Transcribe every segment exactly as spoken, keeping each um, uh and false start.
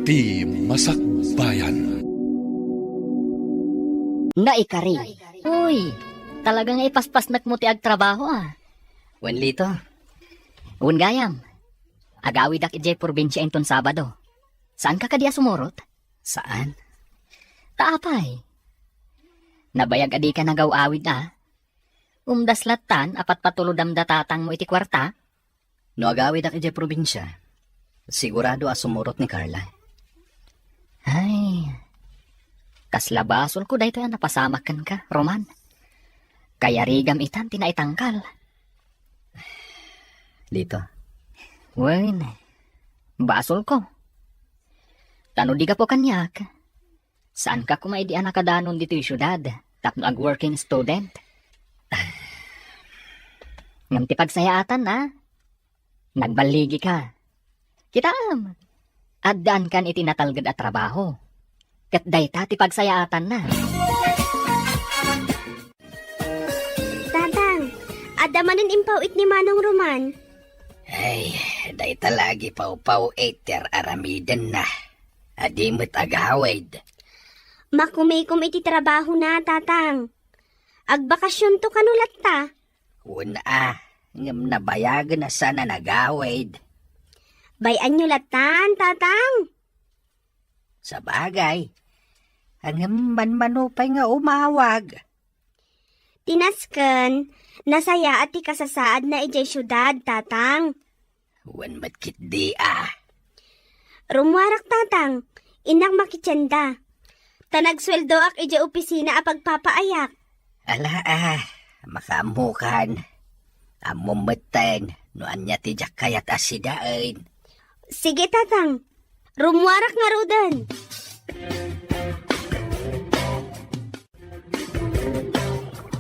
Ti Masakbayan. Naikari. Uy, talaga nga ipaspasnek mo ti agtrabaho, ah. Wen, Lito. Wen gayam. Agawidak idiay probinsia inton Sabado. Saanka kadi a sumurot? Saan? Ta apay? Nabayag a dika nagaw-awid, ah. Umdas lattan a patpatulodam da tatangmo iti kuarta? No agawidak idiay probinsia, sigurado a sumurot ni Carla. Ay, kasla basolko daytoy a napasamak kenka, Roman. Kayarigam itan ti naitangkal. Lito. Wen, basolko. Ta no di gapu kaniak, saanka koma idi a nakadanon ditoy siudad tapno ag-working student. Ngem ti pagsayaatanna, nagballigika. Kitaem, addaankan iti natalged a trabaho. Ket dayta ti pagsayaatanna. Tatang, adda manen impaw-it ni Manong Roman. Ay, dayta la agipawpaw-it ti ar-aramidenna. Adi met agawid. Makumikom iti trabahona, Tatang. Agbakasionto kano latta? Wen a, ngem nabayagen a saan a nagawid. Bay-anyo lattan, Tatang? Sabagay. Ngem manmano pay nga umawag. Ti nasken, nasayaat ti kasasaadna idiay siudad, Tatang. Wen met ketdi a. Rummuarak, Tatang. Innak makitienda. Ta nagsueldoak idiay opisina a pagpapaayak. Ala a, makaammokan. Ammom metten no ania ti diak kayat a sidaen. Sige, Tatang. Rummuarak ngaruden.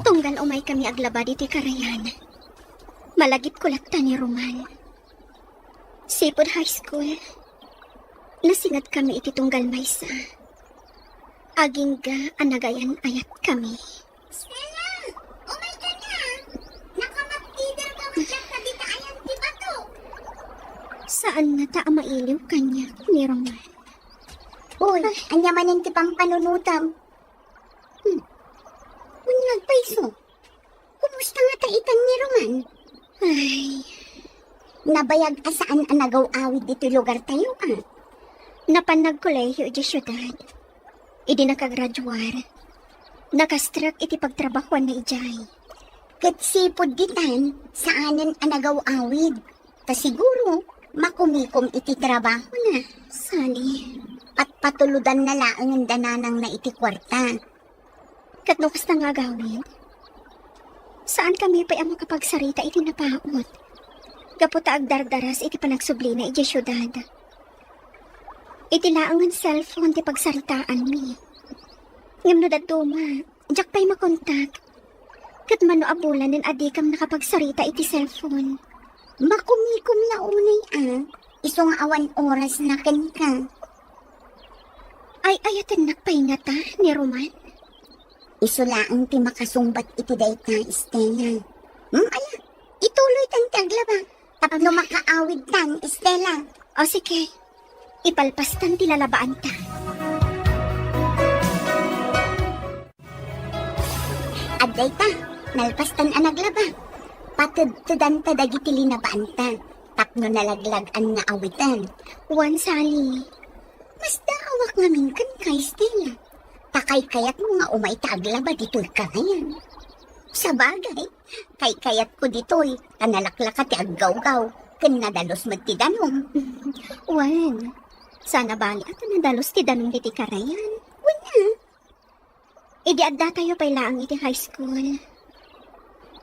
Tunggal umaykami aglaba ditoy karayan, malagipko latta ni Roman. Sipud high school, nasingadkami iti tunggal maysa. Agingga a nagayan-ayatkami. Stella, umayka na. Nakamaptider ka met diak ta dita ayan ti bato. Saanna ta a mailiw kaniak ni Roman. Uy, ania manen ti pampanunotam? Hmm. Ania agpayso? Kumusta ngata itan ni Roman? Ay. Nabayag a saan a nagaw-awid ditoy lugartayo, a. Napan nagkolehiyo idiay siudad. Idi nakagraduar, nakastrek iti pagtrabahuanna idiay. Ket sipud ditan, saanen a nagaw-awid. Ta siguro, makumikom iti trabahona. Sani, patpatulodanna laengen da nanangna iti kuarta. Ket no kasta nga agawid, saankami pay a makapagsarita iti napaut. Gapu ta agdardaras iti panagsublina idiay siudad. Iti laengen cellphone ti pagsaritaanmi. Ngem no dadduma, diak pay makontak. Ket mano a bulanen a dikam nakapagsarita iti cellphone? Makumikom la unay a, isu nga awan orasna kenka. Ay-ayatennak pay ngata ni Roman? Isu laeng ti makasungbat iti dayta, Stella. Hmm, ala, ituloytan ti aglaba. Tapno makaawidtan, Stella. O, sige. Ipalpastan ti lalabaanta. Adda ita, nalpastan a naglaba. Patedtedanta dagiti linabaanta tapno nalaglag-an nga awitan. Wen, Sally. Masdaawak ngamin kenka, Stella. Ta kaykayatmo nga umay ta aglaba ditoy karayan. Sabagay, kaykayatko ditoy, ta nalaklaka ti aggawgaw, ken nadalus met ti danum. Wen, saan a bali a ta nadalus ti danum ditoy karayan. Wen a. Idi addatayo pay laeng iti high school,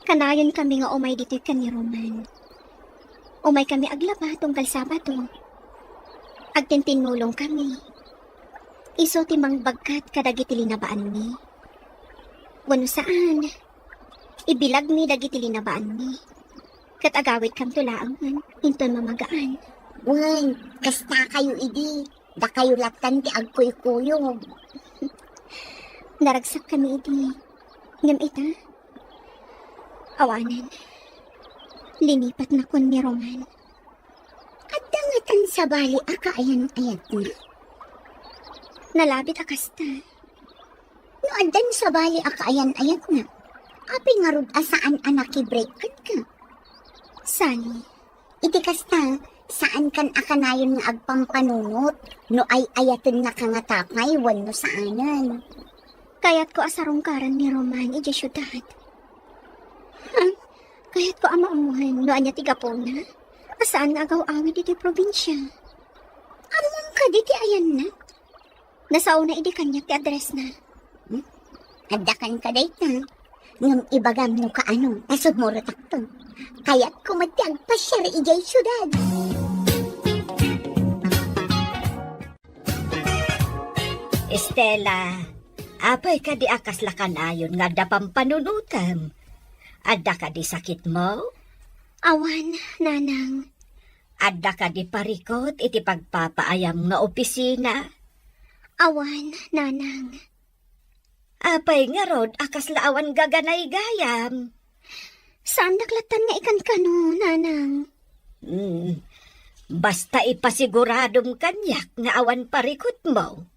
kanayonkami nga umay ditoy ken ni Roman. Umaykami aglaba tunggal Sabado. Agtintinnulongkami. Isu ti mangbagkat kadagiti linabaanmi. Wenno saan, ibilagmi dagiti linabaanmi. Ket agawidkamto laengen inton mamagaan. Wen, kastakayo idi. Dakayo lattan ti agkuykuyog. Naragsakkami idi. Ngem ita, awanen. Linipatnakon ni Roman. Adda ngatan sabali a kaayan-ayatna? Nalabit a kasta. No addan sabali a kaayan-ayatna, apay ngarud a saan a nakibreak kenka? Sani, iti kasta, saankan a kanayon nga agpampanunot no ay-ayatennaka ngata pay wenno saanen. Kayatko a sarungkaran ni Roman idiay siudad. Ha? Kayatko a maammoan no ania ti gapuna a saan nga agaw-awid iti probinsia. Ammom kadi ti ayanna? Nasaona idi kaniak ti addressna. Hmm? Adda kenka dayta. Ngem ibagam no kaano, ta sumurotakto. Kayatko met ti agpasiar idiay siudad. Estela, apay kadi a kasla kanayon nga adda pampanunotem? Adda kadi sakitmo? Awan, Nanang. Adda kadi parikut iti pagpapaayam nga opisina? Awan, Nanang. Apay ngarud a kasla awan gaganaygayam? Saandak lattan nga ikankano, Nanang. Hmm. Basta ipasiguradom kaniak nga awan parikutmo.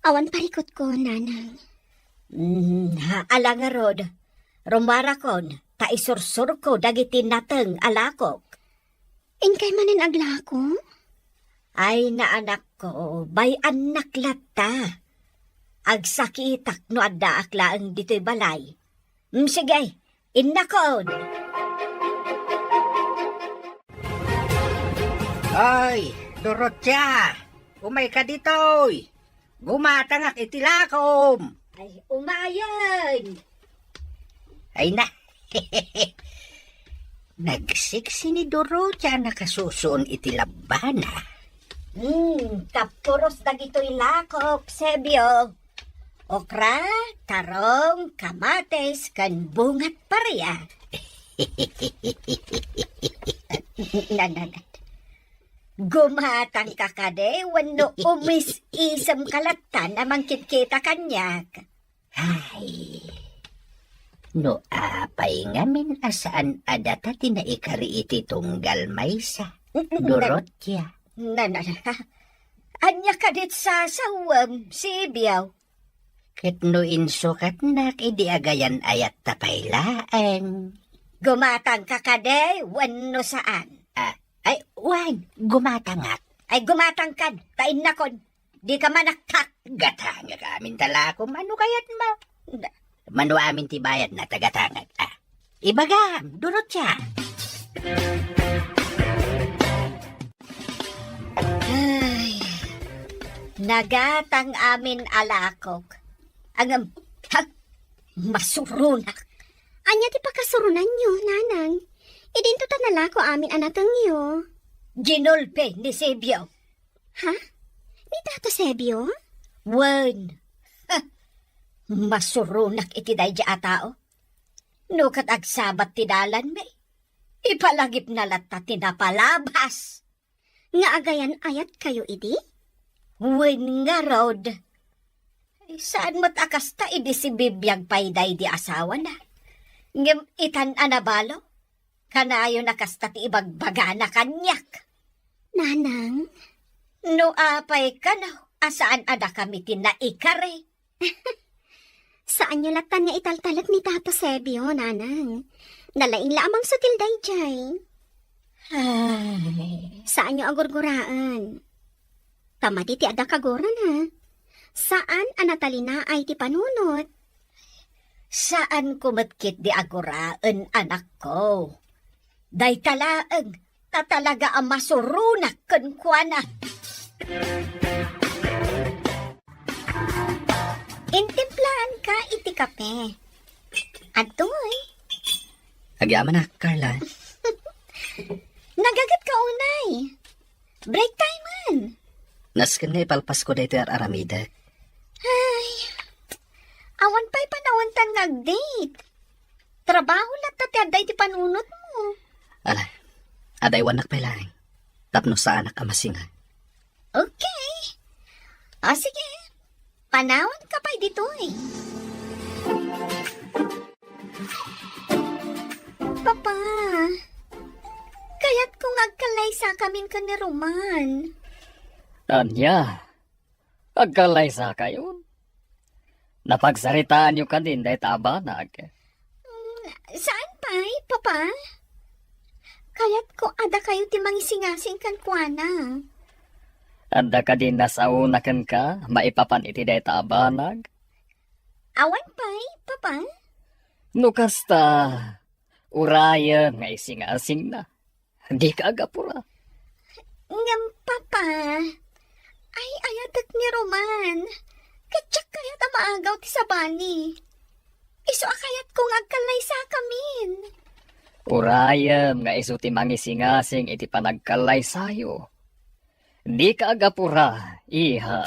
Awan parikutko, Nanang. Hmm, ha, ala ngarud. Rumarakon, ta isursurko dagiti nateng a lakok. Inkay manen aglako? Ay, naanakko, bay-annak latta. Agsakitak no addaak laeng ditoy balay. Mm, sige, innakon. Ay, Dorotia, umayka ditoy. Gumatangak iti lakom. Ay, umayen! Ay na. Nagsiksi ni Dorotia a nakasusuon iti labbana. Hmm, kapuros dagitoy lakok, Sebio. Okra, tarong, kamatis, ken bungat paria. Na, na, na. Gumatangka kadi wenno umis-isemka lattan a mangkitkita kaniak? Ay, no apay ngamin a saan a data ti naikari iti tunggal maysa, Dorotia. Na, na, na. Ania kadit sasawem, Sibiaw? Ket no insukatnak idi agayan-ayatta pay laeng. Gumatangka kadi wenno saan? Ah, ay, wen, gumatangak. Ay, gumatangkan, ta innakon, dika manaktak. Gatangak amin ta lakom, ano kayatmo? Mano amin ti bayadna ta gatangak, ah. Ibagam, Dorotia. Ay, nagatang amin a lakok. Ngem, ha, masuronak. Ania ti pakasurunanyo, Nanang? Idinto ta nalako amin a natengyo. Ginulpi ni Sebio. Ha? Ni Tata Sebio? Wen. Ha, masuronak iti daydi a tao. No ket agsabat ti dalanmi, ipalagipna latta ti napalabas. Nga agayan-ayatkayo idi? Wen ngarud. Saan met a kasta idi sibibiag pay daydi asawana. Ngem itan a nabalo, kanayon a kasta ti ibagbagana kaniak. Nanang? No apay kano a saan a dakami ti naikari. Saanyo lattan nga italtalek ni Tata Sebio, Nanang. Nalaing la a mangsutil daydiay. Ay. Saanyo a gurguraen. Ta madi ti adda kagurana. Saan a natalinaay ti panunot. Saanko met ketdi a guraen, anakko. Dayta laeng, ta talaga a masuronak kenkuana. Intimplaanka iti kape. Adtoy. Agyamanak, Carla. Nagagetka unay. Break time man. Nasken nga ipalpasko daytoy ar-aramidek. Ay, awan pay panawantan nga agdate. Trabaho latta ti adda iti panunotmo. Ala, adaywannak pay laeng. Tapno saanak a masinga. Okay. O, sige. Panawanka pay ditoy. Papa, kayatko nga agkallaysakamin ken ni Roman. Ania? Agkallaysakayon? Napagsaritaanyo kadin dayta a banag? Mm, saan pay, Papa? Kayatko a dakayo ti mangisingasing kenkuana. Adda kadi nasaona kenka maipapan iti dayta a banag? Awan pay, Papa. No kasta, urayem nga isingasingna. Dika agapura. Ngem, Papa, ay-ayatek ni Roman. Ket diak kayat a maagaw ti sabali. Isu a kayatko nga agkallaysakamin. Urayem nga isu ti mangisingasing iti panagkallaysayo. Dika agapura, iha.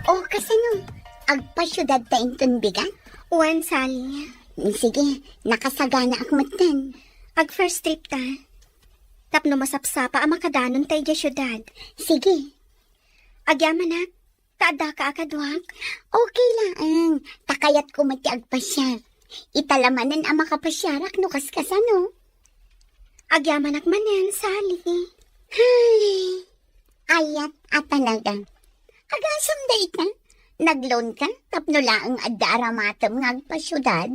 O, kasano? Agpasiudad ta inton bigat? Wen, Sally. Sige, nakasaganaak metten. Ag-first trip ta. Tapno masapsapa a makadanonta idiay siudad. Sige. Agyamanak, ta addaka a kaduak? Okay laeng. Ta kayatko met ti agpasiar. Ita la manen a makapasiarak no kaskasano. Agyamanak manen, Sally. Ay, ayat a talaga. Agasem dayta? Nag-loan ka tapno laeng adda aramatem nga agpasiudad?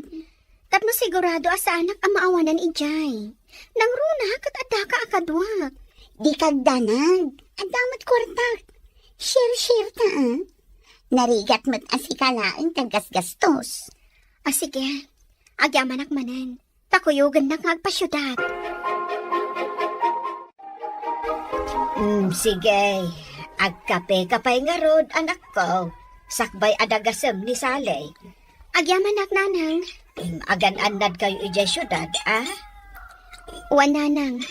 Tapno sigurado a saanak a maawanan idiay. Nangruna ket addaka a kaduak. Dika agdanag. Adda met kuartak. Share-share ta, ah. Narigat met a sika laeng ti aggasgastos. A, sige. Agyamanak manen. Ta kuyogennak nga agpasiudad. Mm, sige. Agkapeka pay ngarud, anakko. Sakbay a dagasem ni Sally. Agyamanak, Nanang. Mm, agan-annadkayo idiay siudad, a? Wen, Nanang.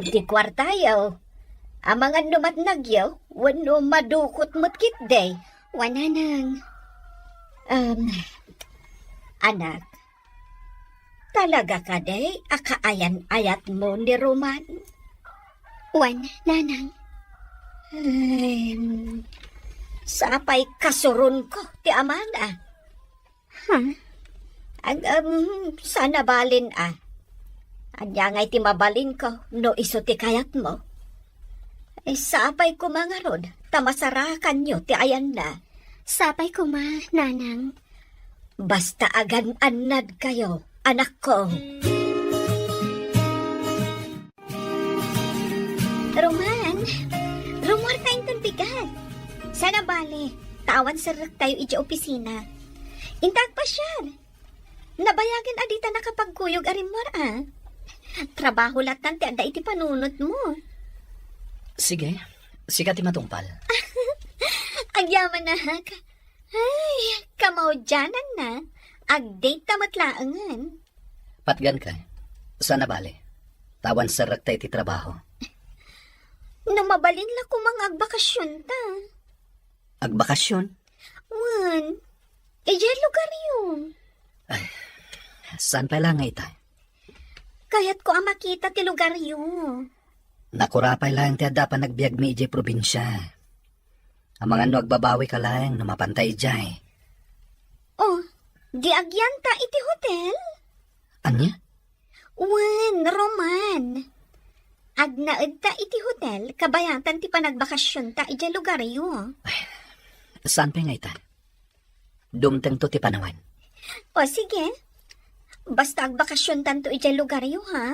Ti kuartayo, amangan no matnagyo, wenno madukot met ketdi. Wen, Nanang. Um, anak, talaga kadi a kaayan-ayatmo ni Roman? Wen, Nanang. Ay, sapay kasuronko ti amana. Ha? Ag-, um, saan a balin, a. Ania ngay ti mabalinko no isu ti kayatmo? Eh, sapay koma ngarud, ta masarakanyo ti ayanna. Sapay koma, Nanang. Basta agan-annadkayo, anakko. Roman, rummuarka inton bigat. Saan a bale, ta awan serrektayo idiay opisina. Inta agpasiar. Nabayagen a dita nakapagkuyog a rimmuar, a. Trabaho lattan ti adda iti panunotmo. Sige, sika ti matungpal. Agyamanak. Ay, kamaudiananna. Ag-date ta met laengen. Patgan kay. Saan a bale. Ta awan serrekta iti trabaho. No mabalin la koma nga agbakasionta. Agbakasion? Wen, idiay lugaryo. Ay, saan pay la nga ita? Kayatko a makita ti lugaryo. Nakura pay laeng ti adda a panagbiagmi idiay probinsia. Amangan no agbabawika laeng no mapanta idiay. Oh, di agyanta iti hotel? Ania? Wen, Roman. Agnaedta iti hotel kabayatan ti panagbakasionta idiay lugaryo. Saan pay nga ita? Dumtengto ti panawen. O, sige. Basta agbakasiontanto idiay lugaryo, ha?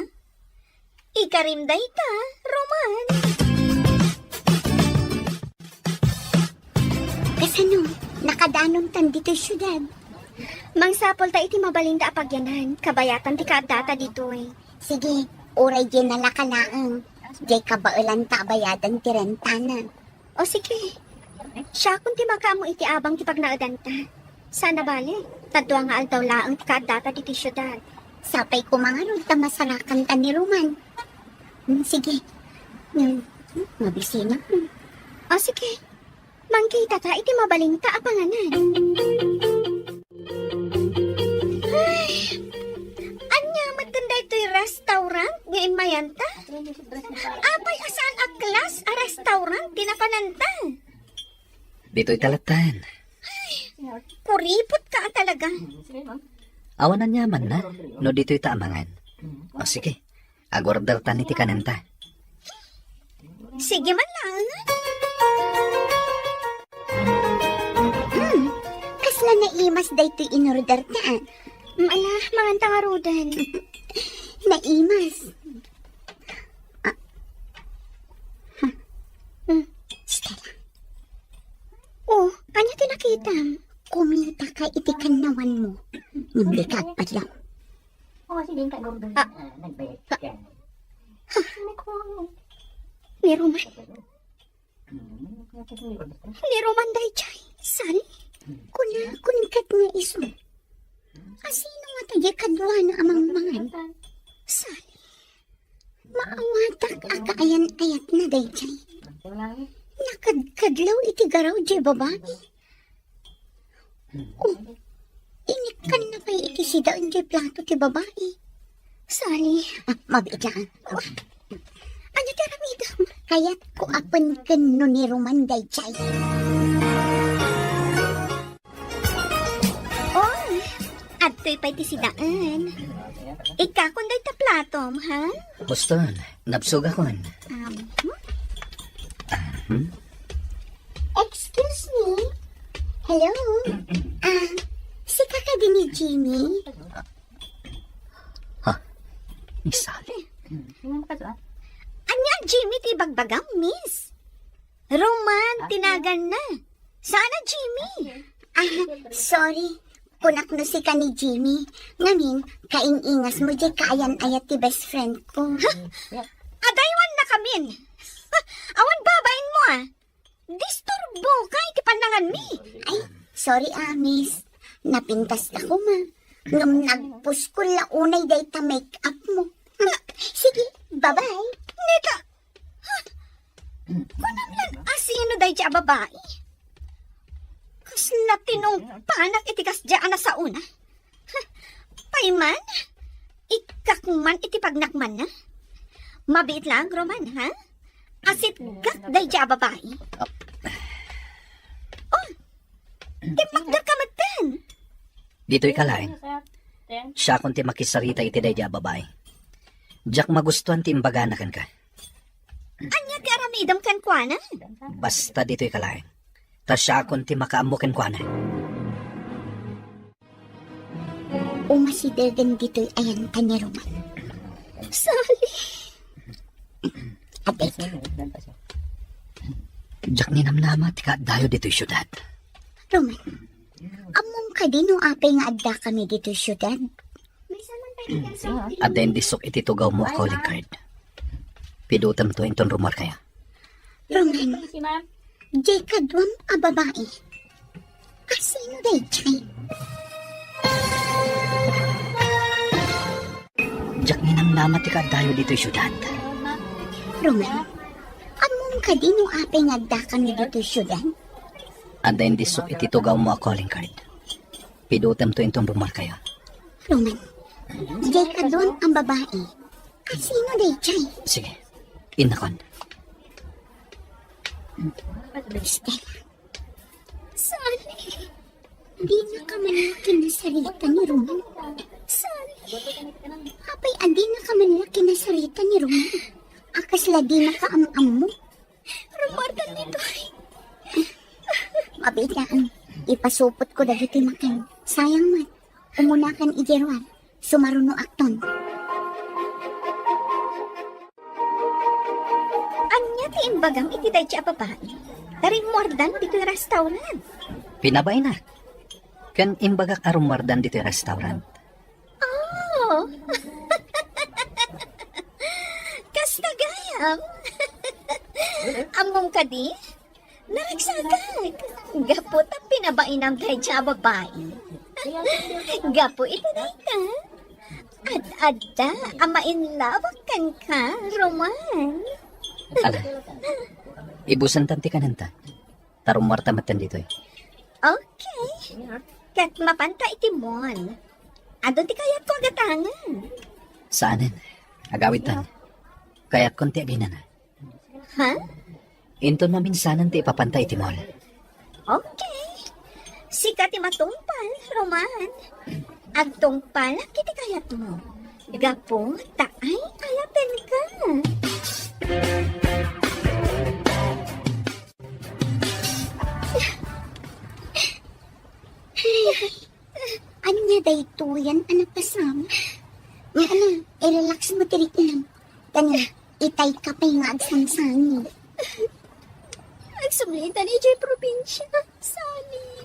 Ikarim dayta, Roman. Kasano? Nakadanontan ditoy siudad? Mangsapulta iti mabalinda a pagyanan, kabayatan ti kaaddata ditoy. Sige, uray diay nalaka laeng. Diay kabaelanta a bayadan ti rentana. O sige. Siakon ti makaammo iti abang ti pagnaedanta. Saan a bale, ta dua nga aldaw laeng ti kaaddata ditoy siudad. Sapay koma ngarud ta masarakanta ni Roman. Hmm, sige. Hmm, mabisina. O sige. Mangkitata iti mabalinta a panganan. Ay, ania met daytoy restaurant nga immayanta? Apay a saan a class a restaurant ti napananta? Ditoy ta lattan. Ay, kuripot ka a talaga. Awan aniamanna no ditoy ta amangan. O sige, Agordertan iti kanenta. Sige man laeng. Hmm, kasla naimas daytoy inorderta, ah. Mm, ala, manganta ngaruden. Naimas. Ah. Hmm. Stella. Oh, ania ti nakitam? Kumitaka iti kannawanmo. Ngem dika agpadlaw. Ah. Ah. Ni Roman. Ni Roman daydiay, Sally. Kuna, kunkat nga isu. Asino nga ta diay kaduana a mangmangan? Sally. Maawatak a kaayan-ayatna daydiay. Nakadkadlaw iti garaw diay babai. Oh, inikkanna pay iti sidaen diay plato ti babai. Sally. Ah, mabiit lang. Oh, ania ti aramidem? Kayatko a penken no ni Roman daydiay. Oh, adtoy pay ti sidaen. Ikkakon dayta platom, ha? Boston, nabsogakon. Um, hmm? Excuse me? Hello? Ah, sika kadi ni Jimmy? Ha? Ni Sally? Ania Jimmy ti bagbagam, miss? Roman, tinaganna. Saan a Jimmy? Ah, sorry. Kunak no sika ni Jimmy. Ngamin, kaing-ingasmo diay kaayan-ayat ti best friend ko. Ha? Adaywanna kamin. Ha? Awan babainmo, ah. Disturboka iti pannanganmi. Ay, sorry, ah, miss. Napintas la koma. Ngem nagpuskol la unay dayta make-up mo. Sige, bye-bye. Neta, ha? Kunam lan asino daydiay a babai? Kasla tinungpanak iti kasdiay a nasaona. Ha? Pay man? Ikkak man iti pagnakmanna. Mabiit lang, Roman, ha? Asitgak daydiay a babai. Oh, timmakderka metten. Ditoy ka laeng. Siakon ti makisarita iti daydiay a babai. Diak magustuan ti imbagana kenka. Ania ti aramidem kenkuana? Basta ditoy ka laeng. Ta siakon ti makaammo kenkuana. Umasidegen ditoy ayanta ni Roman. Sally. Ate. Diak ninamnama ti kaaddayo ditoy siudad. Roman, ammom kadi no apay nga addakami ditoy siudad? Adda indisok iti tugawmo a calling card. Pidutemto inton rumuarkayo. Roman, diay kaduam a babai. Asino daydiay? Diak ninamnama ti kaaddayo ditoy siudad. Roman, ammom kadi no apay nga addakami ditoy siudad? Adda indisok iti tugawmo a calling card. Pidutemto inton rumuarkayo. Roman, diay kaduam a babai. Asino daydiay? Sige, innakon. Stella. Sally. Dinaka man la kinasarita ni Roman. Sally. Apay a dinaka man la kinasarita ni Roman? A kasla dinaka am-ammo? Rumuardan ditoy. Mabiit laeng. Ipasupotko dagiti makan. Sayang met. Umunakan idiay ruar. Sumarunoakton. Ania ti imbagam iti daydiay a babai? Ta rimmuardan ditoy restaurant. Pinabaina. Ken imbagak a rummuardan ditoy restaurant. Oh! Kasta gayam. Ammom kadi? Naragsakak. Gapu ta pinabainam dayta a babai. Gapu ita dayta. Ad-adda a mainlove kenka, Roman. Ala, ibusantan ti kanenta. Ta rummuarta metten ditoy. Okay. Ket mapanta iti mall. Adu ti kayatko a gatangen. Saanen. Agawidtan. Kayatkon ti aginana. Ha? Inton maminsanan ti ipapanta iti mall. Okay. Sika ti matungpal, Roman. Agtungpalak iti kayatmo. Gapu ta ay alapenka. Ania daytoyen a napasam? Ania, i-relax mo ti riknam. Kani, itay ka pay nga agsangsangit. Agsumlintan idiay probinsia, Sally.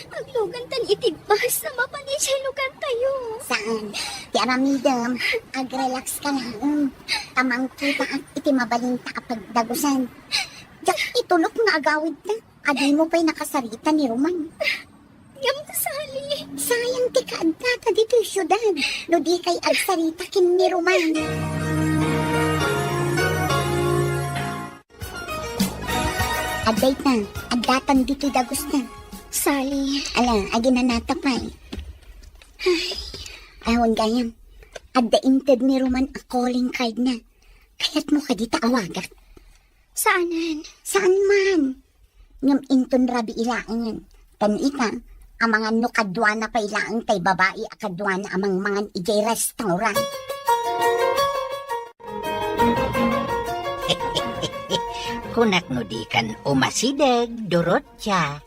Aglugantan iti bus a mapan idiay lugartayo. Saan? Ti aramidem, agrelax ka laeng. Ta mangkitaak iti mabalinta a pagdagusan. Diak itulok nga agawidta. Adimo pay nakasarita ni Roman. Ngem, Sally. Sayang ti kaaddata ditoy siudad no di kay agsarita ken ni Roman. Adda ita, addatan ditoy dagusta. Sally. Ala, aginanata pay. Ay. Awan gayam. Adda inted ni Roman a calling card na. Kayatmo kadi ta awagak? Saanen? Saan man? Ngem inton rabii laengen. Ken ita, amangan no kaduana pay laeng tay babai a kaduana a mangmangan idiay restaurant. Kunak no dikan umasideg, Dorotia.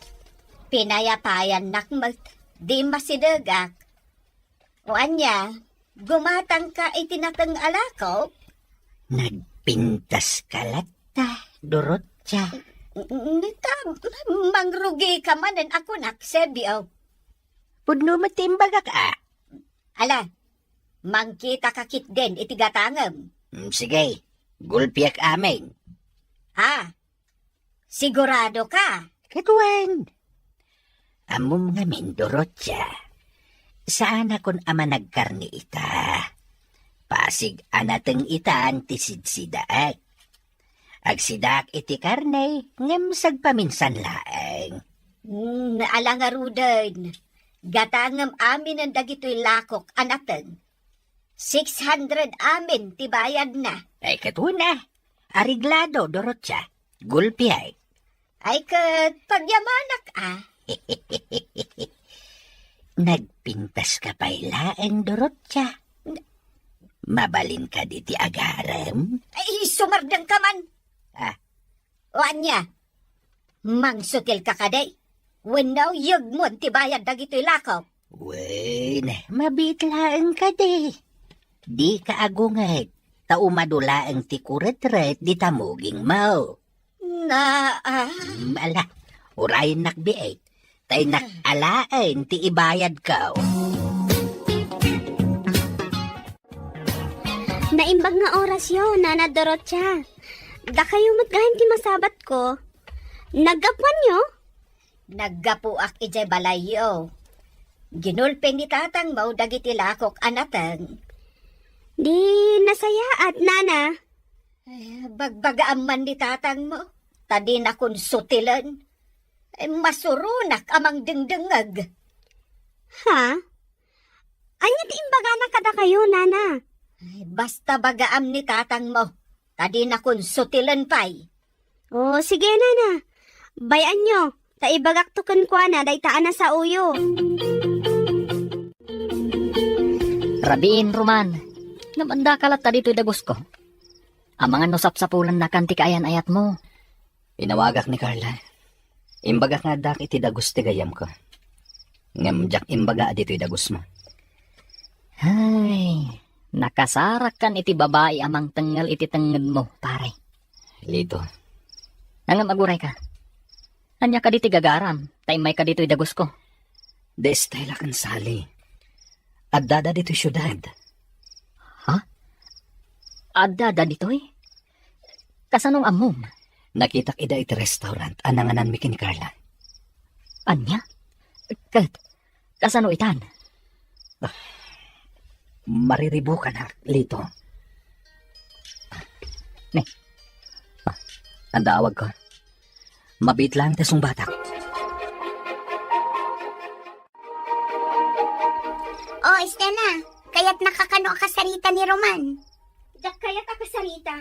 Pinayapayannak met, di masidegak. O ania, gumatangka iti nateng a lakok? Nagpintaska latta, Dorotia. N-, n-, ta, mangrugika manen a kunak, Sebio. Pudno met ti imbagak, a. Ala, mangkitaka ketdin iti gatangem. Mm, sige, gulpiak amin. A, sigurado ka? Ket wen. Ammom ngamin, Dorotia. Saanakon a managkarne ita. Pasig a nateng itan ti sidsidaek. Agsidaak iti karne, ngem sagpaminsan laeng. Hmm, ala ngaruden. Gatangem aminen dagitoy lakok a nateng. Six hundred amin ti bayadna. Ay, ket wen a. Areglado, Dorotia. Gulpiay. Ay, ket pagyamanak, a. Nagpintaska pay laeng, Dorotia. Mabalin kadi ti agarem? Ay, sumardengka man. A. O ania? Mangsutilka kadi? Wenno yegmon ti bayad dagitoy lakok? Wen, mabiit laeng kadi. Dika agunget, ta umadu laeng ti kuretret di tamugingmo. Na, a. Mm, ala, urayennak biit, ta innak alaen ti ibayadko. Naimbag nga orasyo, Nana Dorotia. Dakayo met gayam ti masabatko. Naggapuanyo? Naggapuak idiay balayyo. Ginulpi ni tatangmo dagiti lakok a nateng. Di nasayaat, Nana. Ay, bagbagaam man ni tatangmo, ta dinakon sutilen. Ay, masuronak a mangdengdengngeg. Ha? Ania ti imbagana kadakayo, Nana? Ay, basta bagaam ni tatangmo, ta dinakon sutilen pay. O, sige, Nana. Bay-anyo, ta ibagakto kenkuana dayta a nasaoyo. Rabiin, Roman. Ngem addaka latta ditoy dagusko. Amangan no sapsapulannakan ti kaayan-ayatmo. Inawagak ni Carla. Imbagak nga addak iti dagus ti gayyemko. Ngem diak imbaga a ditoy dagusmo. Hay, nakasarakkan iti babai a mangtengngel iti tengngedmo, pare. Lito. Ngem agurayka. Ania kadi ti gagaram, ta immayka ditoy dagusko? Di Estela ken Sally. Addada ditoy siudad. Ha? Addada ditoy? Kasano nga ammom? Nakitak ida iti restaurant a nangananmi ken ni Carla. Ania? Ket, kasano itan? Ah, mariribukanak, Lito. Ne. Ah, anda awagko. Mabiit lang ti sungbatak. O, Estela, kayatnaka kano a kasarita ni Roman? Diak kayat a kasarita.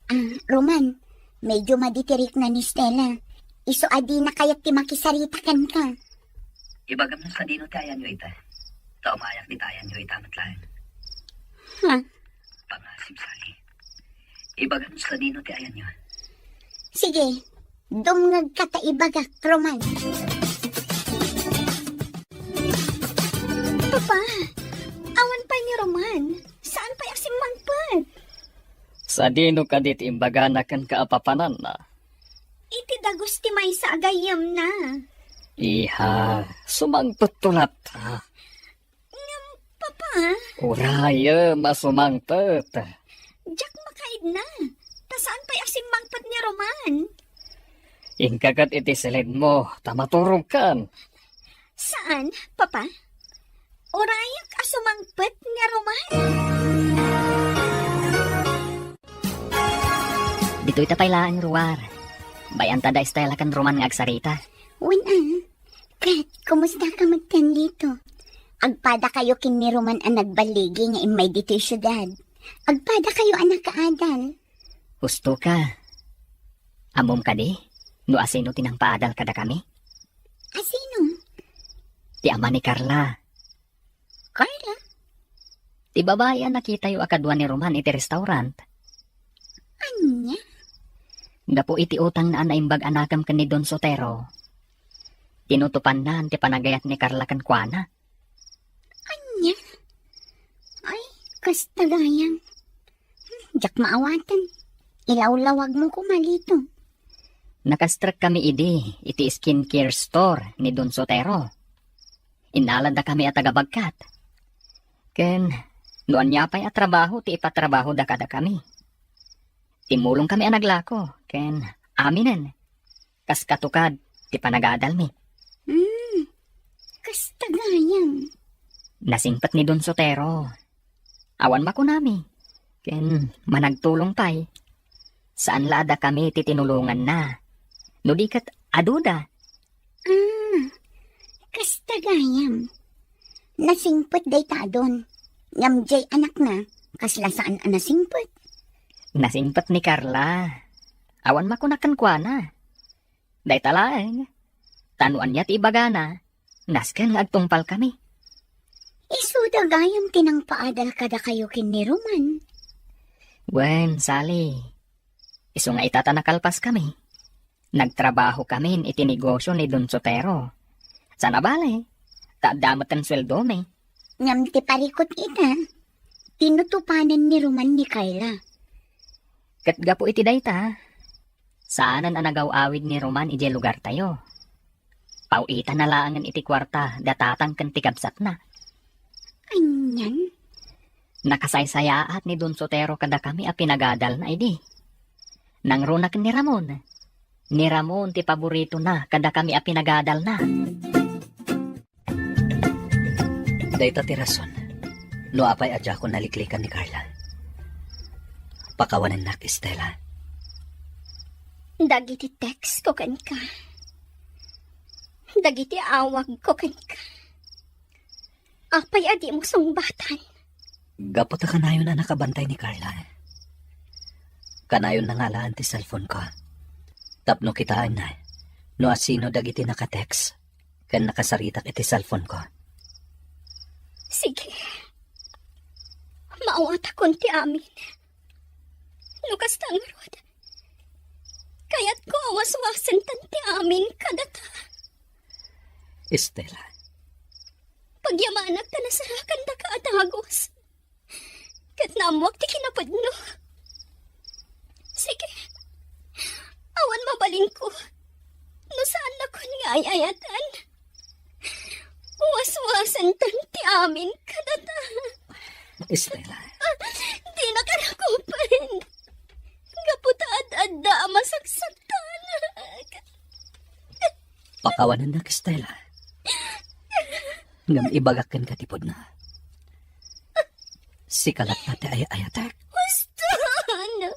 Ah, Roman, medyo madi ti rikna ni Estela. Isu a dina kayat ti makisarita kenka. Ibagam no sadino ti ayanyo ita. Ta umayak dita ayanyo ita met laeng. Ha? Pangasip, Sally. Ibagam sadino ti ayanyo. Sige, dumngegka ta ibagak, Roman. Papa, awan pay ni Roman. Saan pay a simmangpet? Sadino kadi ti imbagana kenka a papananna? Iti dagus ti maysa a gayyemna. Iha, sumangpetto latta. Ngem, Papa? Urayem a sumangpet. Diak makaidna. Ta saan pay a simmangpet ni Roman? Inka ket iti silidmo, ta maturogkan. Saan, Papa? Urayak a sumangpet ni Roman. Ditoy ta pay laeng ruar. Bay-anta da Estela ken Roman nga agsarita. Wen a. Ket, kumusta ka met ken dito? Agpada kayo ken ni Roman a nagballigi nga immay ditoy siudad. Agpada kayo a nakaadal. Husto ka. Ammom kadi no asino ti nangpaadal kadakami? Asino? Ti ama ni Carla. Carla? Ti babai a nakitayo a kadua ni Roman iti restaurant. Ania? Gapu iti utangna a naimbag a nakem ken ni Don Sotero, tinutopanna ti panagayat ni Carla kenkuana. Ania? Ay, kasta gayam. Hmm, diak maawaten. Ilawlawagmo koma dito. Nakastrekkami idi iti skincare store ni Don Sotero. Innalandakami a taga-bagkat. Ken no ania pay a trabaho ti ipatrabahoda kadakami. Timmulongkami a naglako ken aminen. Kas katukad ti panagadalmi. Hmm, kasta gayam. Nasingpet ni Don Sotero. Awan makunami. Ken managtulong pay. Saan la a dakami ti tinulonganna. No di ket aduda. Ah, kasta gayam. Nasingpet dayta a Don. Ngem diay anakna, kasla saan a nasingpet. Nasingpet ni Carla. Awan makuna kenkuana. Dayta laeng. Ta no ania ti ibagana, nasken nga agtungpalkami. Isuda gayam ti nangpaadal kadakayo ken ni Roman. Wen, Sally. Isu nga ita ta nakalpaskami, nagtrabahokamin iti negosio ni Don Sotero. Saan a bale, ta adda metten sueldomi. Ngem ti parikut ita, tinutopanen ni Roman ni Carla. Ket gapu iti dayta, saanen a nagaw-awid ni Roman idiay lugartayo. Paw-itana laengen iti kuarta da tatang ken ti kabsatna. Anian? Nakasaysayaat ni Don Sotero kadakami a pinagadalna idi. Nangruna ken ni Ramon. Ni Ramon ti paboritona kadakami a pinagadalna. Dayta ti rason no apay a diakon naliklikan ni Carla. Pakawanennak, Estela. Dagiti text ko kenka. Dagiti awag ko kenka. Apay a dimo sungbatan? Gapu ta kanayon a nakabantay ni Carla. Kanayon na nga alaen ti cellphone ko. Tapno kitaenna no asino dagiti naka-text ken nakasaritak iti cellphone ko. Sige. Maawatakon ti amin. No kasta ngarud, kayatko a waswasentan ti amin kadata. Estela. Pagyamanak ta nasarakandaka a dagus. Ket naammoak ti kinapudno. Sige. Awan mabalinko no saannakon nga ay-ayatan. Waswasentan ti amin kadata. Estela. Dinaka rakupen. Gapu ta ad-adda a masaksaktanak. Pakawanennak, Estela. Ngem ibagak kenka ti pudno. Sika latta ti ay-ayatek. Huston!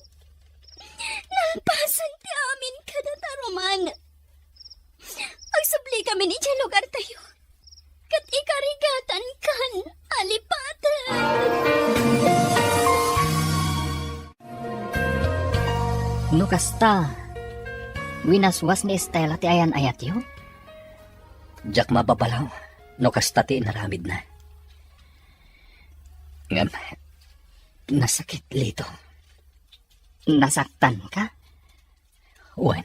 Nalpasen ti amin kadata, Roman. Agsubli kami idiay lugartayo. Ket ikarigatan kan alipaten. No kasta, winaswas ni Estela ti ayan-ayatyo? Diak mababalaw no kasta ti inaramidna. Ngem, nasakit, Lito. Nasaktan ka? Wen,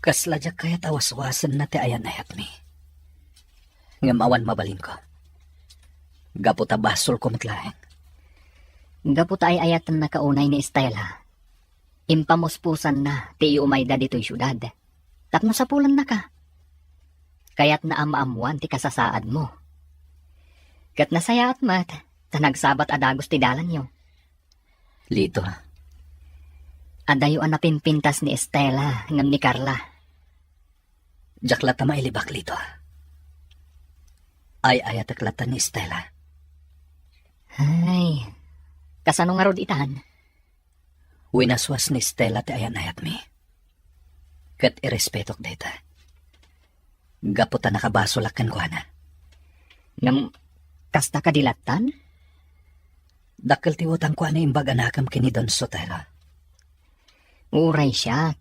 kasla diak kayat a waswasenna ti ayan-ayatmi. Ngem awan mabalinko. Gapu ta basolko met laeng. Gapu ta ay-ayatennaka unay ni Estela, impamuspusanna ti iumayda ditoy siudad tapno sapulennaka. Kayatna a maammoan ti kasasaadmo. Ket nasayaat met ta nagsabat a dagus ti dalanyo. Lito. Adayo a napimpintas ni Estela ngem ni Carla. Diak latta mailibak, Lito. Ay-ayatek latta ni Estela. Ay, kasano ngarud itan? Winaswas ni Estela ti ayan-ayatmi. Ket irespetok dayta. Gapu ta nakabasolak kenkuana. Ngem, kasta kadi lattan? Dakkel ti utangko a naimbag a nakem ken ni Don Sotelo. Uray siak.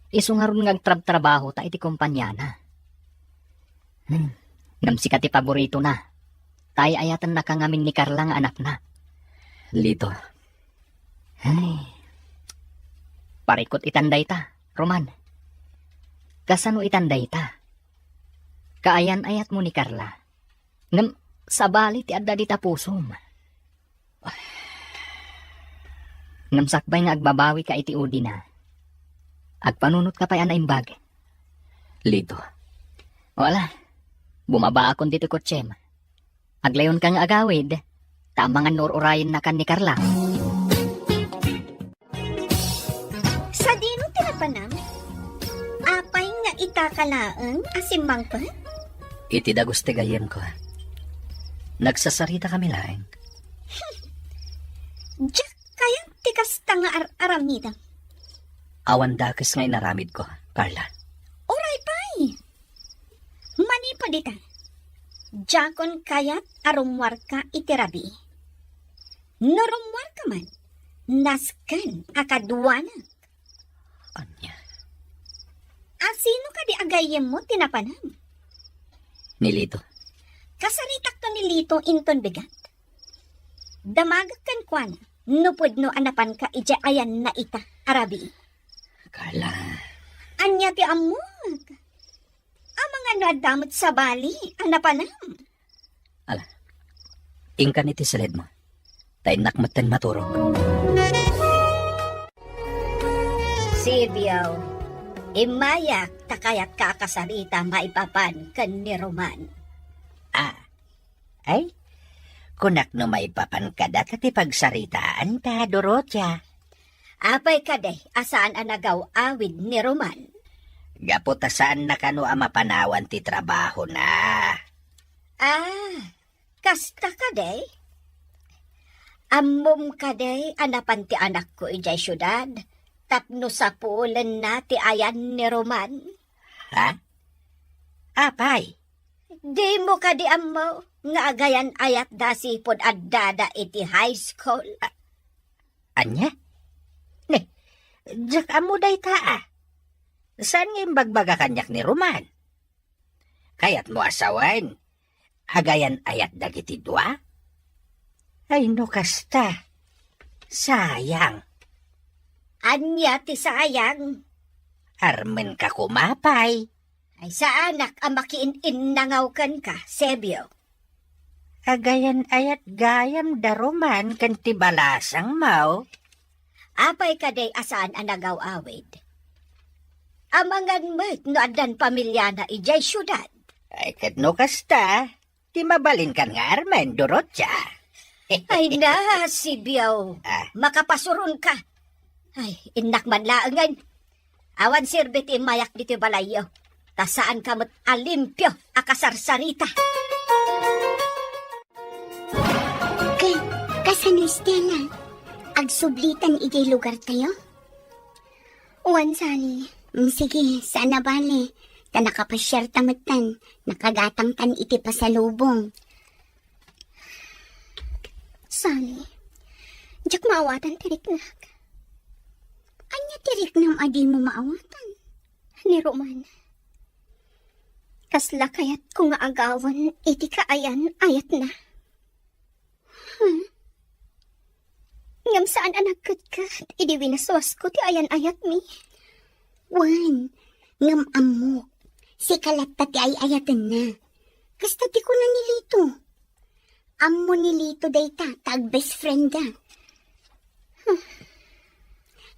Isu ngarud nga agtrabtrabahota iti kompaniana. Hmm. Ngem sika ti paboritona. Ta ay-ayatennaka ngamin ni Carla nga anakna. Lito. Ay. Parikut itan dayta, Roman. Kasano itan dayta? Kaayan-ayatmo ni Carla. Ngem sabali ti adda dita pusom. Ngem sakbay nga agbabawika iti udina, agpanunotka pay a naimbag. Lito. Wala. Bumabaakon ditoy kotsem. Aglayonka nga agawid, ta amangan no ur-urayennakan ni Carla. Sadino ti napanam? Apay nga itaka laeng a simmangpet? Iti dagus ti gayyemko. Nagsasaritakami laeng. Diak kayat ti kasta nga ar-aramidem. Awan dakes nga inaramidko, Carla. Uray pay. Manipud ita, diakon kayat a rummuarka iti rabii. No rummuarka man, nasken a kaduanak. Ania? A sino kadi a gayyemmo ti napanam? Ni Lito. Kasaritakto ni Lito inton bigat. Damagek kenkuana no pudno a napanka idiay ayanna ita a rabii. Carla. Ania ti ammok? Amangan no adda met sabali a napanam. Ala, inkan iti siledmo. Ta innak metten maturog. Sibio, immayak ta kayatka a kasarita maipapan ken ni Roman. Ah, ay, kunak no maipapan kadata ti pagsaritaanta, Dorotia. Apay kadi a saan a nagaw-awid ni Roman? Gapu ta saanna kano a mapanawan ti trabahona. Ah, kasta kadi? Ammom kadi a napan ti anakko idiay siudad tapno sapulenna ti ayan ni Roman? Ha? Apay? Dimo kadi ammo nga agayan-ayat da sipud addada iti high school? A-, ania? Ne, diak ammo dayta a. Saan nga imbagbaga kaniak ni Roman? Kayatmo a sawen, agayan-ayat dagiti dua? Ay, no kasta, sayang. Ania ti sayang? Armenka koma pay. Ay, saanak a makiin-innangaw kenka, Sebio. Agayan-ayat gayam da Roman ken ti balasangmo. Apay kadi a saan a nagaw-awid? Amangan met no addan pamiliana idiay siudad. Ay, ket no kasta, ti mabalinkan nga armen, Dorotia. Ay na, Sibio. Ah. Makapasuronka. Ay, innak man laengen. Awan serbi ti immayak ditoy balayyo. Ta saanka met a limpio a kasarsarita. Ket, kasano, Stella? Agsublitan idiay lugartayo? Wen, Sally. Mm, sige, saan a bale. Ta nakapasiarta metten, nakagatangtan iti pasalubong. Sally, diak maawatan ti riknak. Ania ti riknam a dimo maawatan? Ni Roman. Kasla kayatko nga agawan iti kaayan-ayatna. Ngem saan a nagketket idi winaswasko ti ayan-ayatmi. Wen, ngem ammok, sika latta ti ay-ayatenna. Kasta ti kuna ni Lito. Ammo ni Lito dayta ta ag-best friend da.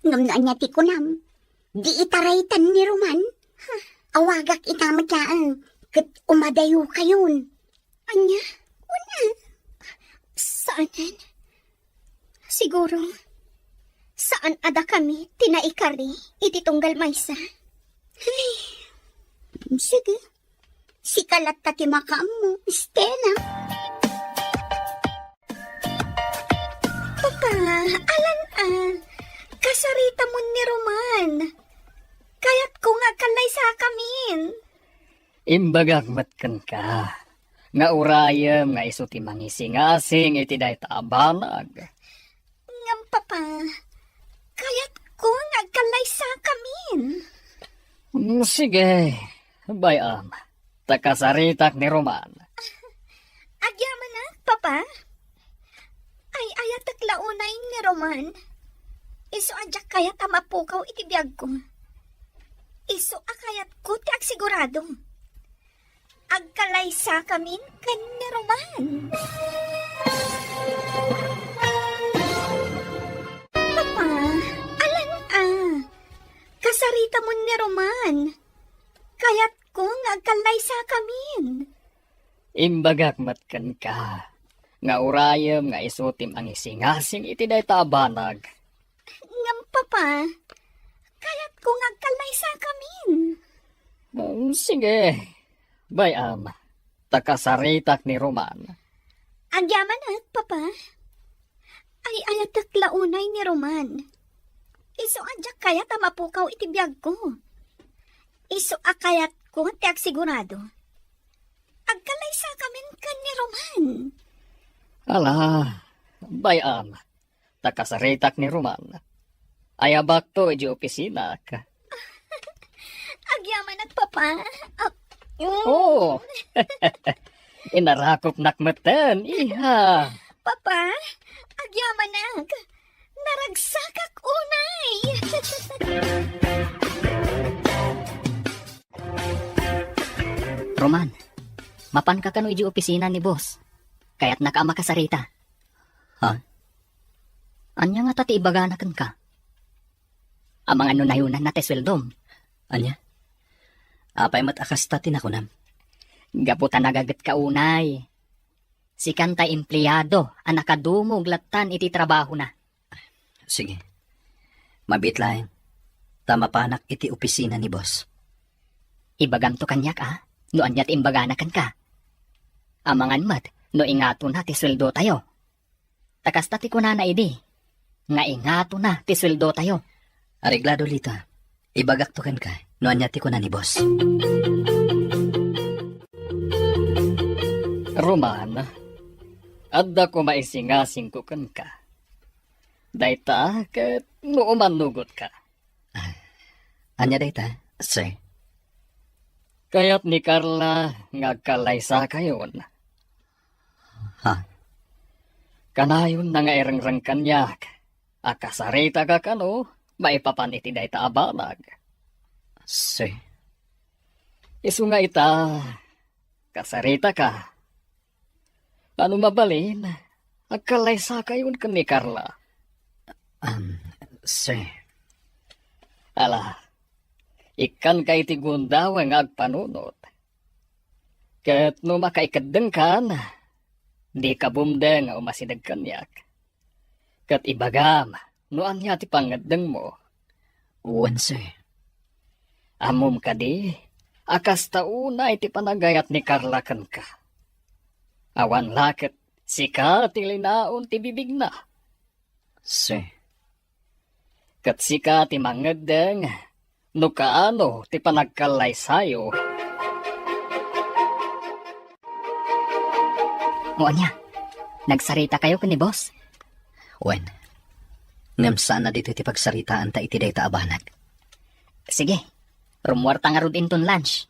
Ngem no ania ti kunam, di itaraytan ni Roman. Awagak ita met laeng ket umadayokayon. Ania? Una? Saanen? Siguro, saan a dakami ti naikari iti tunggal maysa. Ay, sige. Sika latta ti makaammo, Stella. Papa, alan a, kasaritamon ni Roman. Kayatko nga agkallaysakamin. Imbagak met kenka nga urayem nga isu ti mangisingasing iti dayta a banag. Ngem, Papa, kayatko nga agkallaysakamin. Mm, sige, bay-am, ta kasaritak ni Roman. Agyamanak, Papa. Ay-ayatek la unay ni Roman. Isu a diak kayat a mapukaw iti biagko. Isu a kayatko ti agsigurado. Agkallaysakamin ken ni Roman. Papa, alan a, kasaritamon ni Roman. Kayatko nga agkallaysakamin. Imbagak met kenka nga urayem nga isu ti mangisingasing iti dayta a banag. Ngem, Papa, kayatko nga agkallaysakamin. Mm, sige, bay-am, ta kasaritak ni Roman. Agyamanak, Papa. Ay-ayatek la unay ni Roman. Isu a diak kayat a mapukaw iti biagko. Isu a kayatko ti agsigurado. Agkallaysakamin ken ni Roman. Ala, bay-am, ta kasaritak ni Roman. Ayabakto idiay opisinak. Agyamanak, Papa. Ah, mm. Oo. Inarakopnak metten, iha. Papa, agyamanak. Naragsakak unay. Roman, mapanka kano idiay opisina ni boss. Kayatnaka a makasarita. Ha? Ania ngata ti ibagana kenka? Amangan no nayonanna ti sueldom. Ania? Apay met a kasta ti nakunam? Gapu ta nagagetka unay. Sikan ti empleado a nakadumog lattan iti trabahona. Sige. Mabiit laeng, ta mapanak iti opisina ni boss. Ibagamto kaniak, a, no ania ti imbagana kenka. Amangan met no ingatona ti sueldotayo. Ta kasta ti kunana idi, nga ingatona ti sueldotayo. Areglado, Lita. Ibagakto kenka no ania ti kuna ni boss. Roman, adda koma isingasingko kenka. Dayta ket no umannugotka. Ah, ania dayta, sir? Kayat ni Carla nga agkallaysakayon. Ha? Kanayonna nga irengreng kaniak a kasaritaka kano maipapan iti dayta a banag. Sir. Isu nga ita, kasaritaka. Ano mabalin, agkallaysakayon ken ni Carla. Um, sir. Ala, ikkanka iti gundaway nga agpanunot. Ket no makaikeddengkan, dika bumdeng nga umasideg kaniak. Ket ibagam no ania ti pangngeddengmo. Wen, sir. Ammom kadi a kasta unay ti panagayat ni Carla kenka? Awan la ket sika ti linaon ti bibigna. Sir. Ket sika ti mangngeddeng no kaano ti panagkallaysayo. O ania, nagsaritakayo ken ni boss? Wen, ngem saan a ditoy ti pagsaritaanta iti dayta a banag. Sige, rummuarta ngarud inton lunch.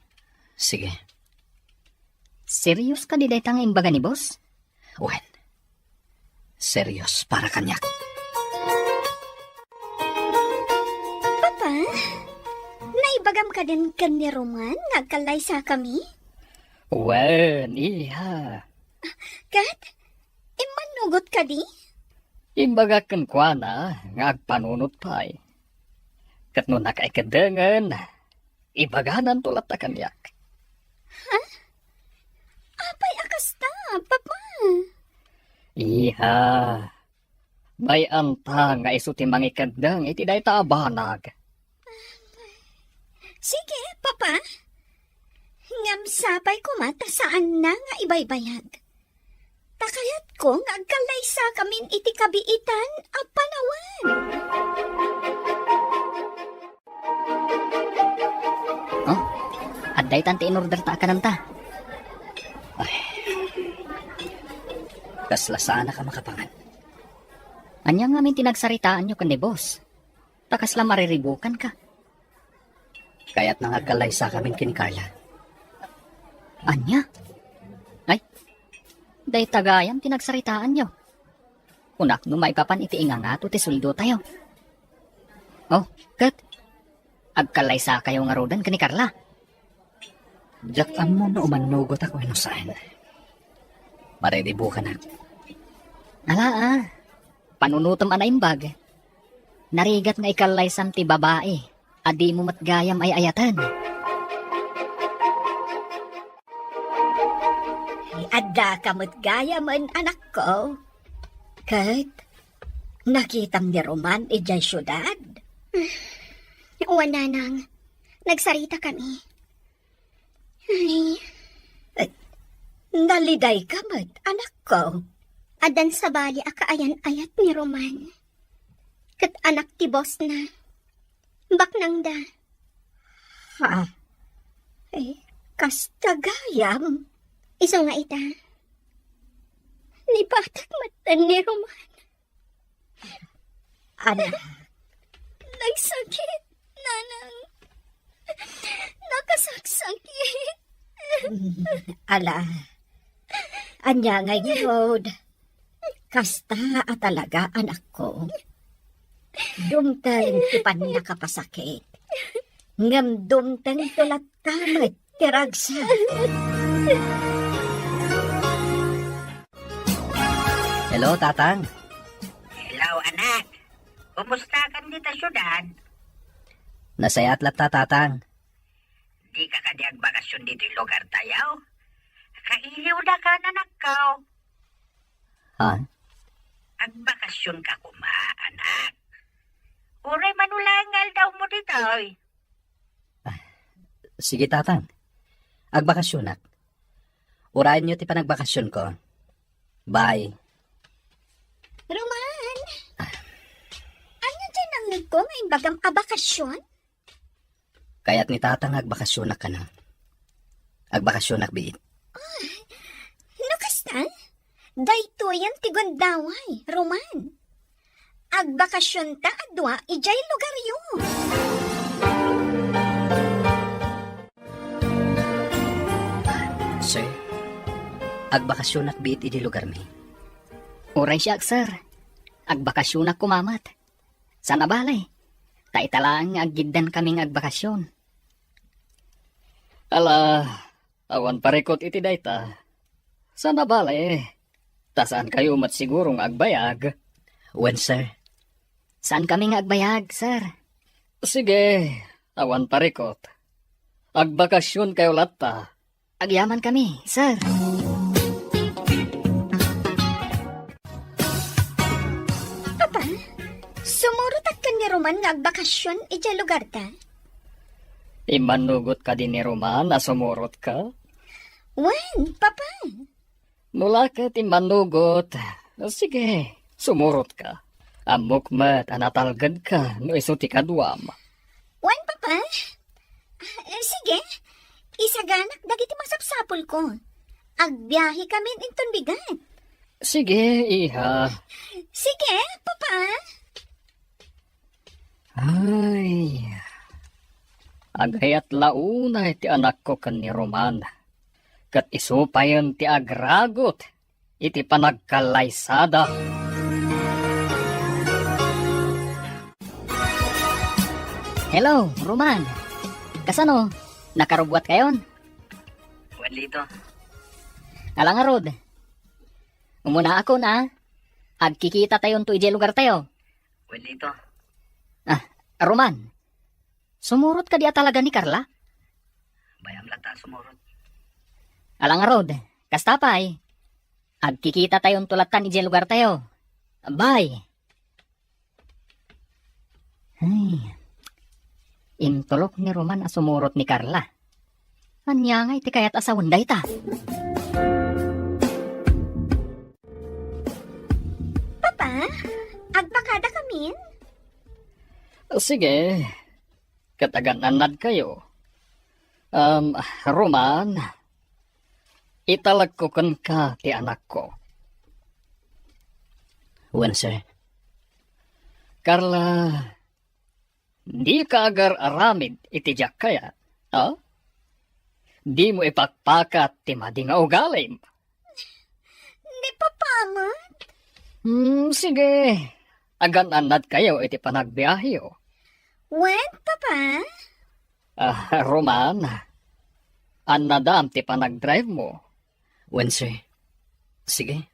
Sige. Serious kadi dayta nga imbaga ni boss? Wen, serious para kaniak. kadin ken ni Roman nga agkallaysakami? Wen, iha. Ket, immannugot kadi? Imbagak kenkuana nga agpanunot pay. Ket no nakaikedengen, ibagananto latta kaniak. Ha? Apay a kasta, Papa? Iha, bay-anta nga isu ti mangikeddeng iti dayta a banag. Sige, Papa. Ngem sapay koma ta saanna nga ibaybayag. Ta kayatko nga agkallaysakamin iti kabiitan a panawen. Oh, adda itan ti in-order ta a kananta. Ay. Kasla saanak a makapangan. Ania ngamin ti nagsaritaanyo ken ni boss? Ta kasla mariribukanka. Kayatna nga agkallaysakamin ken ni Carla. Ania? Ay, dayta gayam ti nagsaritaanyo. Kunak no maipapan iti ingangato ti sueldotayo. Oh, ket agkallaysakayo ngaruden ken ni Carla? Diak ammo no umannugotak wenno saan. Mariribukanak. Ala, ah. Panunotem a naimbag. Narigat nga ikallaysam ti babai a dimo met gayam ay-ayaten. Addaka met gayamen, anakko. Ket nakitam ni Roman idiay siudad? Wen, nanang. Nagsaritakami. Ay. Eh, nalidayka met, anakko. Addan sabali a kaayan-ayat ni Roman. Ket anak ti bossna. Baknangda. Ha? Eh, kasta gayam? Isu nga ita. Nibatak met ni Roman. Anak. Nagsakit, nanang. Nakasaksakit. Ala. Ania ngay ngarud? Kasta a talaga, anakko. Dumteng ti pannakapasakit. Ngem dumtengto latta met ti ragsak. Hello, Tatang. Hello, anak. Kumustakan dita siudad? Nasayaat latta, Tatang. Dika kadi agbakasyon ditoy lugartayo? Kailiwdaka, anakko. Ha? Agbakasyonka koma, anak. Uray mano laeng nga aldawmo ditoy. Ah, sige, Tatang. Agbakasyonak. Urayenyo ti panagbasyonko. Bye. Roman! Ania ti nangngegko nga imbagam a bakasyon? Kayat ni Tatang nga agbakasyonak kano. Agbakasyonak biit. Ah, no kasta, daytoyen ti gundaway, Roman. Agbakasyonta a dua idiay lugaryo. Sir, agbakasyonak biit idi lugarmi. Uray siak, sir. Agbakasyonak koma met. Saan a bale. Ta ita laeng nga aggiddankami nga agbakasyon. Ala, awan parikut iti dayta. Saan a bale. Ta saankayo met siguro nga agbayag. Wen, sir. Saankami nga agbayag, sir. Sige, awan parikut. Agbakasyon kayo latta. Agyamankami, sir. Papa, sumurotak ken ni Roman nga agbakasyon idiay lugarta? Immannugot kadi ni Roman a sumurotka? Wen, Papa. No la ket immannugot, sige, sumurotka. Ammok met a natalgedka no isu ti kaduam. Wen, Papa. Eh, sige, isaganak dagiti masapsapulko. Agbiahekamin inton bigat. Sige, iha. Sige, Papa. Ay, agayat la unay ti anakko ken ni Roman, ket isu payen ti agragut iti panagkallaysada. Hello, Roman. Kasano? Nakarubbuatkayon? Wen, Lito. Ala ngarud, umunaakon a. Agkikitatayon to idiay lugartayo. Wen, Lito. Ah, Roman, sumurot kadi a talaga ni Carla? Bay-am latta a sumurot. Ala ngarud, kasta pay. Agkikitatayon to lattan idiay lugartayo. Bye. Ay, intulok ni Roman a sumurot ni Carla. Ania ngay ti kayat a sawen dayta? Papa, agbakada kamin? Sige, ket agan-annadkayo. Um, Roman, italekko kenka ti anakko. Wen, sir. Carla, dika agar-aramid iti diak kayat, ha? Dimo ipakpakat ti madi nga ugalim. Ni Papa met? Hmm, sige. Agan-annadkayo iti panagbiaheyo. Wen, Papa? Ah, Roman, annadam ti panagdrive mo. Wen, sir. Sige,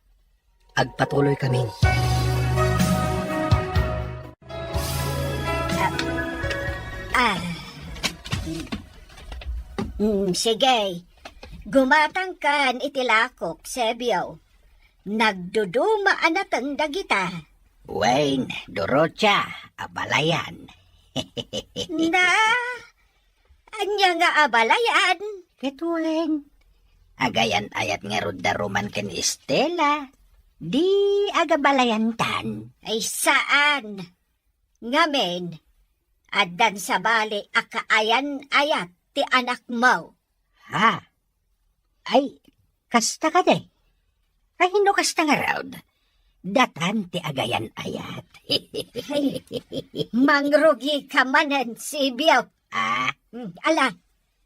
agpatuloy kami. Ah, ah. Mm, sige. Gumatangkan iti lakok, Sebio. Nagduduma a nateng dagita. Wen, Dorotia, abalayan. Na, ania nga abalayan? Ket wen, agayan-ayat ngarud da Roman ken Estela. Di agabalayantan. Ay, saan? Ngamin, addan sabali a kaayan-ayat ti anakmo. Ha? Ay, kasta kadi? Ay, no kasta ngarud, datan ti agayan-ayat. Ay, mangrugika manen, Sebio. Ah? Hmm, ala,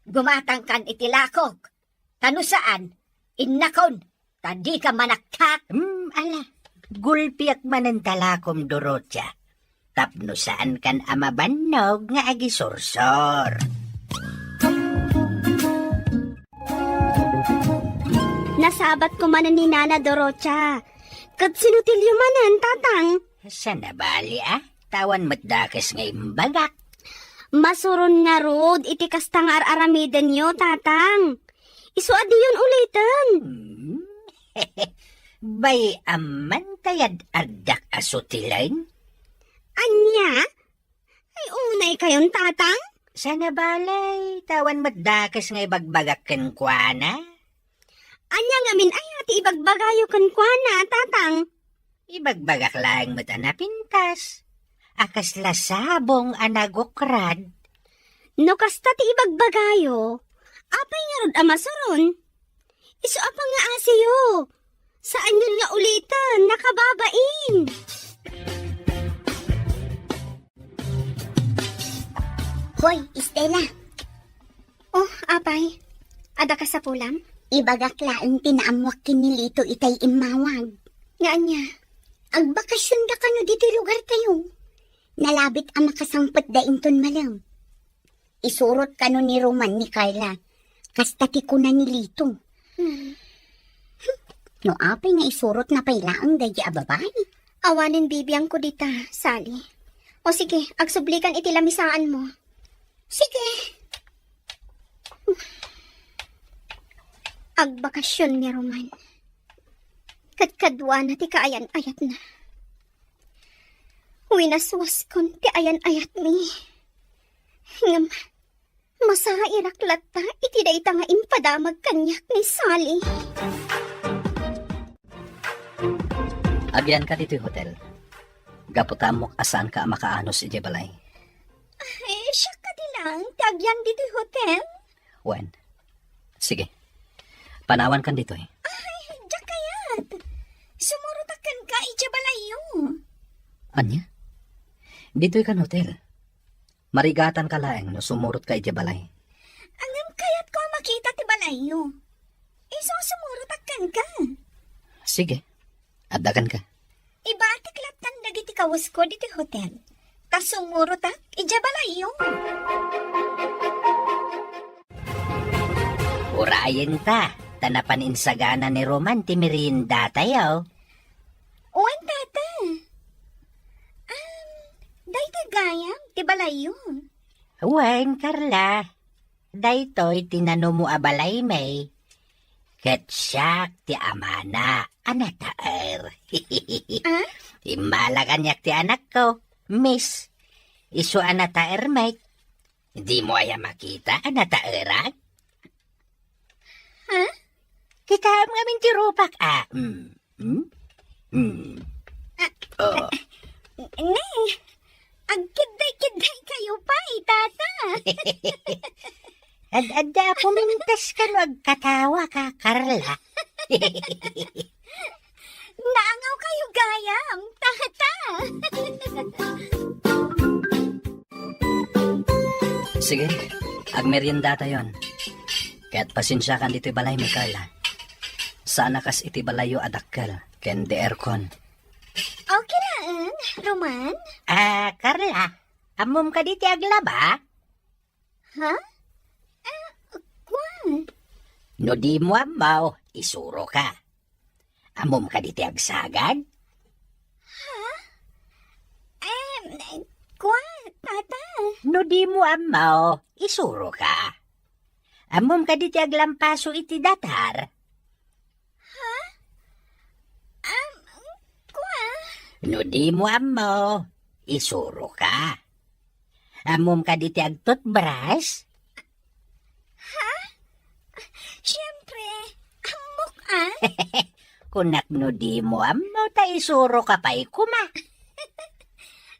gumatangkan iti lakok. Ta no saan, innakon, ta dika manakkat. Hmm, ala, gulpiak manen ta lakom, Dorotia. Tapno saankan a mabannog nga agisursor. Nasabatko manen ni Nana Dorotia. Ket sinutilyo manen, Tatang? Saan a bali, a? Awan met dakes nga imbagak. Masuron ngarud iti kasta nga ar-aramidenyo, Tatang. Isu a diyon uliten. Hmm? Bay-am man ta yad-addak a sutilen? Ania? Ay, unaykayon, Tatang? Saan a bali, awan met dakes nga ibagbagak kenkuana. Ania ngamin aya ti ibagbagayo kenkuana, Tatang? Ibagbagak laeng met a napintas, a kasla sabong a nagukrad. No kasta ti ibagbagayo, apay ngarud a masuron? Isu a pangaasiyo. Saanyon nga uliten, nakababain. Hoy, Estela. Oh, apay. Adda kasapulam? Ibagak laeng ti naammuak ken ni Lito itay immawag. Nga ania? Agbakasionda kano ditoy lugartayo. Nalabit a makasangpetda inton malem. Isurot kano ni Roman ni Carla. Kasta ti kuna ni Lito. Hmm. No apay nga isurotna pay laeng daydi a babai. Awanen bibiangko dita, Sally. O sige, agsublikan iti lamisaanmo. Sige. Agbakasion ni Roman. Kadkaduana ti kaayan-ayatna. Winaswaskon ti ayan-ayatmi. Ngem, masairak latta iti dayta nga impadamag kaniak ni Sally. Agyanka ditoy hotel. Gapu ta ammok a saanka a makaanus idiay balay. Ay, siak kadi laeng ti agyan ditoy hotel? Wen. Sige. Panawankan ditoy. Ay, diak kayat. Sumurotak kenka idiay balayyo. Ania? Ditoy kan hotel. Marigatanka laeng no sumurotka idiay balay. Ngem kayatko a makita ti balayyo. Isu a sumurotak kenka. Sige. Adda kenka. Ibatik lattan dagiti kawesko ditoy hotel. Ta sumurotak idiay balayyo. Urayenta, ta napan insagana ni Roman ti meriendatayo. Wen, tata. Um, daytoy gayam ti balayyo. Wen, Carla. Daytoy ti nanumo a balaymi. Ket siak ti amana a nataer. Ah? Immala kaniak ti anakko, Miss. Isu a nataer met. Dimo aya makita a nataerak? Ha? Kitaem ngamin ti rupak, a. Mm. Hmm? Hmm. Ah, Oh. Ne, agkidday-kidday kayo pay, tata. Ad-adda a pumintas kano agkatawa ka, Carla. Naangaw kayo gayam, tata. Sige, agmeriendatayon. Ket pasensiakan ditoy balaymi, Carla. Saan a kas iti balayyo a dakkel ken di aircon. Okay laeng, Roman. Ah, Carla, ammom kadi ti aglaba? Ha? Ah, kua. No dimo ammo, isuroka. Ammom kadi ti agsagad? Ha? Em, kua, tata. No dimo ammo, isuroka. Ammom kadi ti aglampaso iti datar? Ha? Am, kua? No dimo ammo, isuroka. Ammom kadi ti agtutbras? Ha? Siyempre, ammok, a. Kunak no dimo ammo ta isuroka pay koma.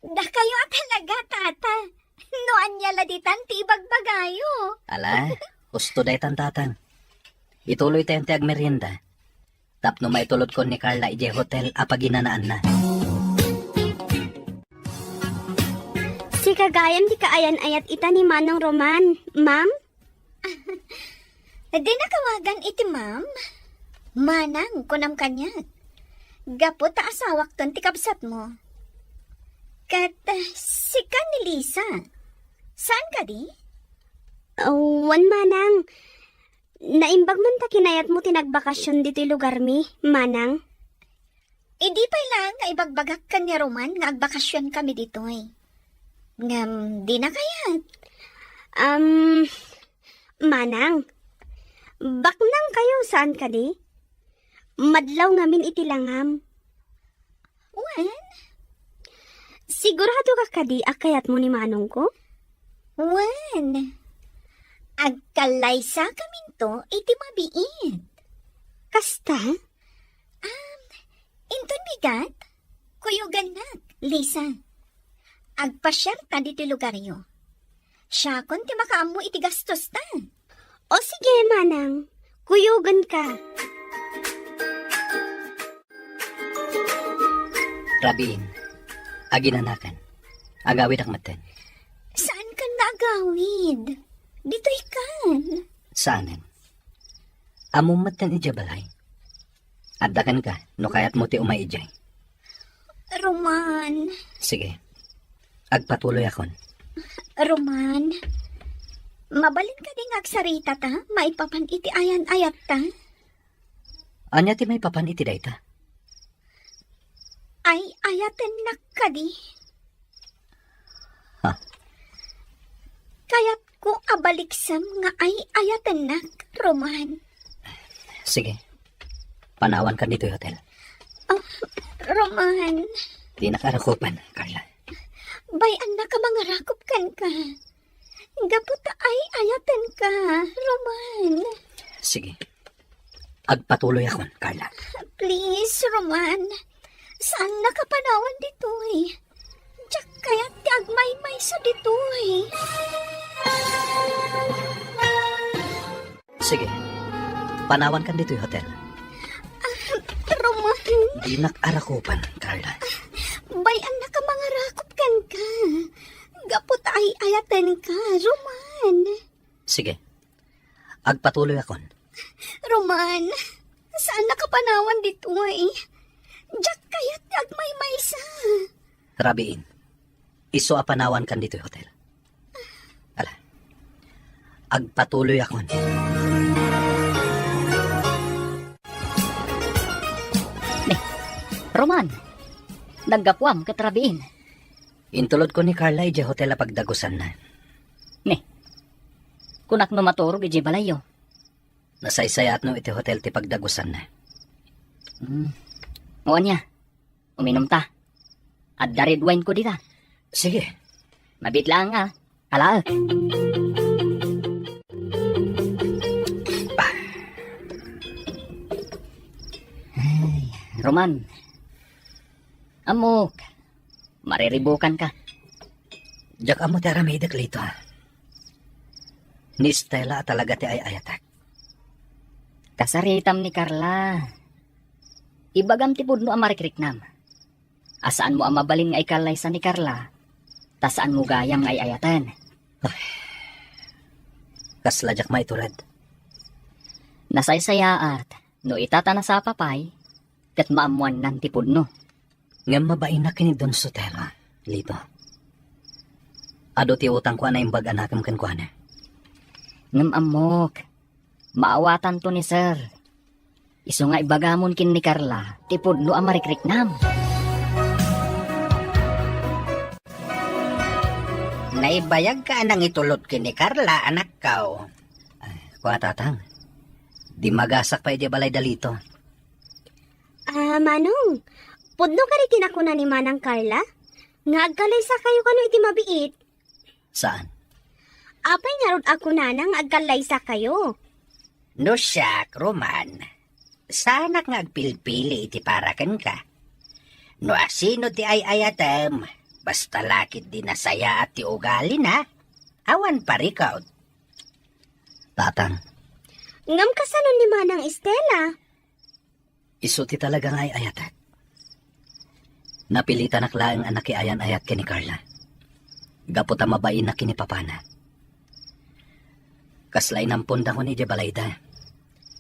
Dakayo a talaga, tata. No ania la ditan ti ibagbagayo. Ala, husto daytan, tatang. Ituloytayon ti agmerienda tapno maitulodkon ni Carla idiay hotel a paginanaanna. Sika gayam ti kaayan-ayat ita ni Manong Roman, ma'am? Dinak awagan iti ma'am. Manang, kunam kaniak. Gapu ta asawakton ti kabsatmo. Ket, eh, sika ni Lisa. Saan kadi? Wen, manang. Naimbag man ta kinayatmo ti nagbakasyon ditoy lugarmi, manang. Idi pay laeng nga ibagbagak ken ni Roman nga agbakasyonkami ditoy. Ngem dina kayat. Am, manang, baknang kayo, saan kadi? Madlaw ngamin iti langam. Wen? Sigurado ka kadi a kayatmo ni manongko? Wen. Agkallaysakaminto iti mabiit. Kasta? Um, inton bigat, kuyogannak, Lisa. Agpasiarta ditoy lugaryo. Siakon ti makaammo iti gastosta. O sige, manang. Kuyoganka. Rabiin, aginanakan. Agawidak metten. Saankan nga agawid? Ditoy kan. Saanen. Ammom metten idiay balay. Adda kenka no kayatmo ti umay idiay. Roman. Sige. Agpatuloyakon. Roman. Mabalin kadi nga agsaritata maipapan iti ayan-ayatta? Ania ti maipapan iti dayta? Ay-ayatennak kadi? Ha? Kayatko a baliksem nga ay-ayatennak, Roman. Sige. Panawankan ditoy hotel. Oh, Roman. Dinak arakupan, Carla. Bay-annaka mangarakup kenka. Gapu ta ay-ayatenka, Roman. Sige. Agpatuloyakon, Carla. Please, Roman. Saannaka panawan ditoy. Diak kayat ti agmaymaysa ditoy. Sige. Panawankan ditoy hotel. Ah, Roman. Dinak arakupan, Carla. Bay-annaka mangarakup kenka. Gapu ta ay-ayatenka, Roman. Sige. Agpatuloyakon. Roman, saannaka panawan ditoy. Diak kayat ti agmaymaysa. Rabiin, isu a panawankan ditoy hotel. Ala. Agpatuloyakon. Roman, naggapuam ket rabiin. Intulodko ni Carla idiay hotel a pagdagusanna. Ne, kunak no maturog idiay balayyo. Nasaysayaatno iti hotel ti pagdagusanna. Hmm. O ania, uminumta. Adda red wine ko dita. Sige. Mabiit laeng a. Alaek. Ay, Roman. Ammok, mariribukanka. Diak ammo ti aramidek, Lito. Ni Stella a talaga ti ay-ayatek. Kasaritam ni Carla. Ibagam ti pudno a marikriknam. A saanmo a mabalin nga ikallaysa ni Carla, ta saanmo gayam nga ay-ayaten. Ay, kasla diak maitured. Nasaysayaat, no ita ta nasapa pay, ket maammoannan ti pudno. Ngem mabainak ken ni Don Sotelo, Lito. Adu ti utangko a naimbag a nakem kenkuana. Ngem ammok, maawatanto ni Sir. Isu nga ibagamon ken ni Carla ti pudno a marikriknam. Naibayagka a nangitulod ken ni Carla, anakko. Ay, kua, Tatang. Dimmagasak pay idiay balay da Lito. Ah, Manong, pudno kadi ti nakuna ni Manang Carla? Nga agkallaysakayo kano iti mabiit? Saan? Apay ngarud a kunana nga agkallaysakayo? No siak, Roman, saanak nga agpilpili iti para kenka. No asino ti ay-ayatem, basta la ketdi nasayaat ti ugalina, awan parikut. Tatang. Ngem kasano ni Manang Estela? Isu ti talaga nga ay-ayatek. Napilitanak laeng a nakiayan-ayat ken ni Carla. Gapu ta mabainak ken ni papana. Kasla inampondakon idiay balayda.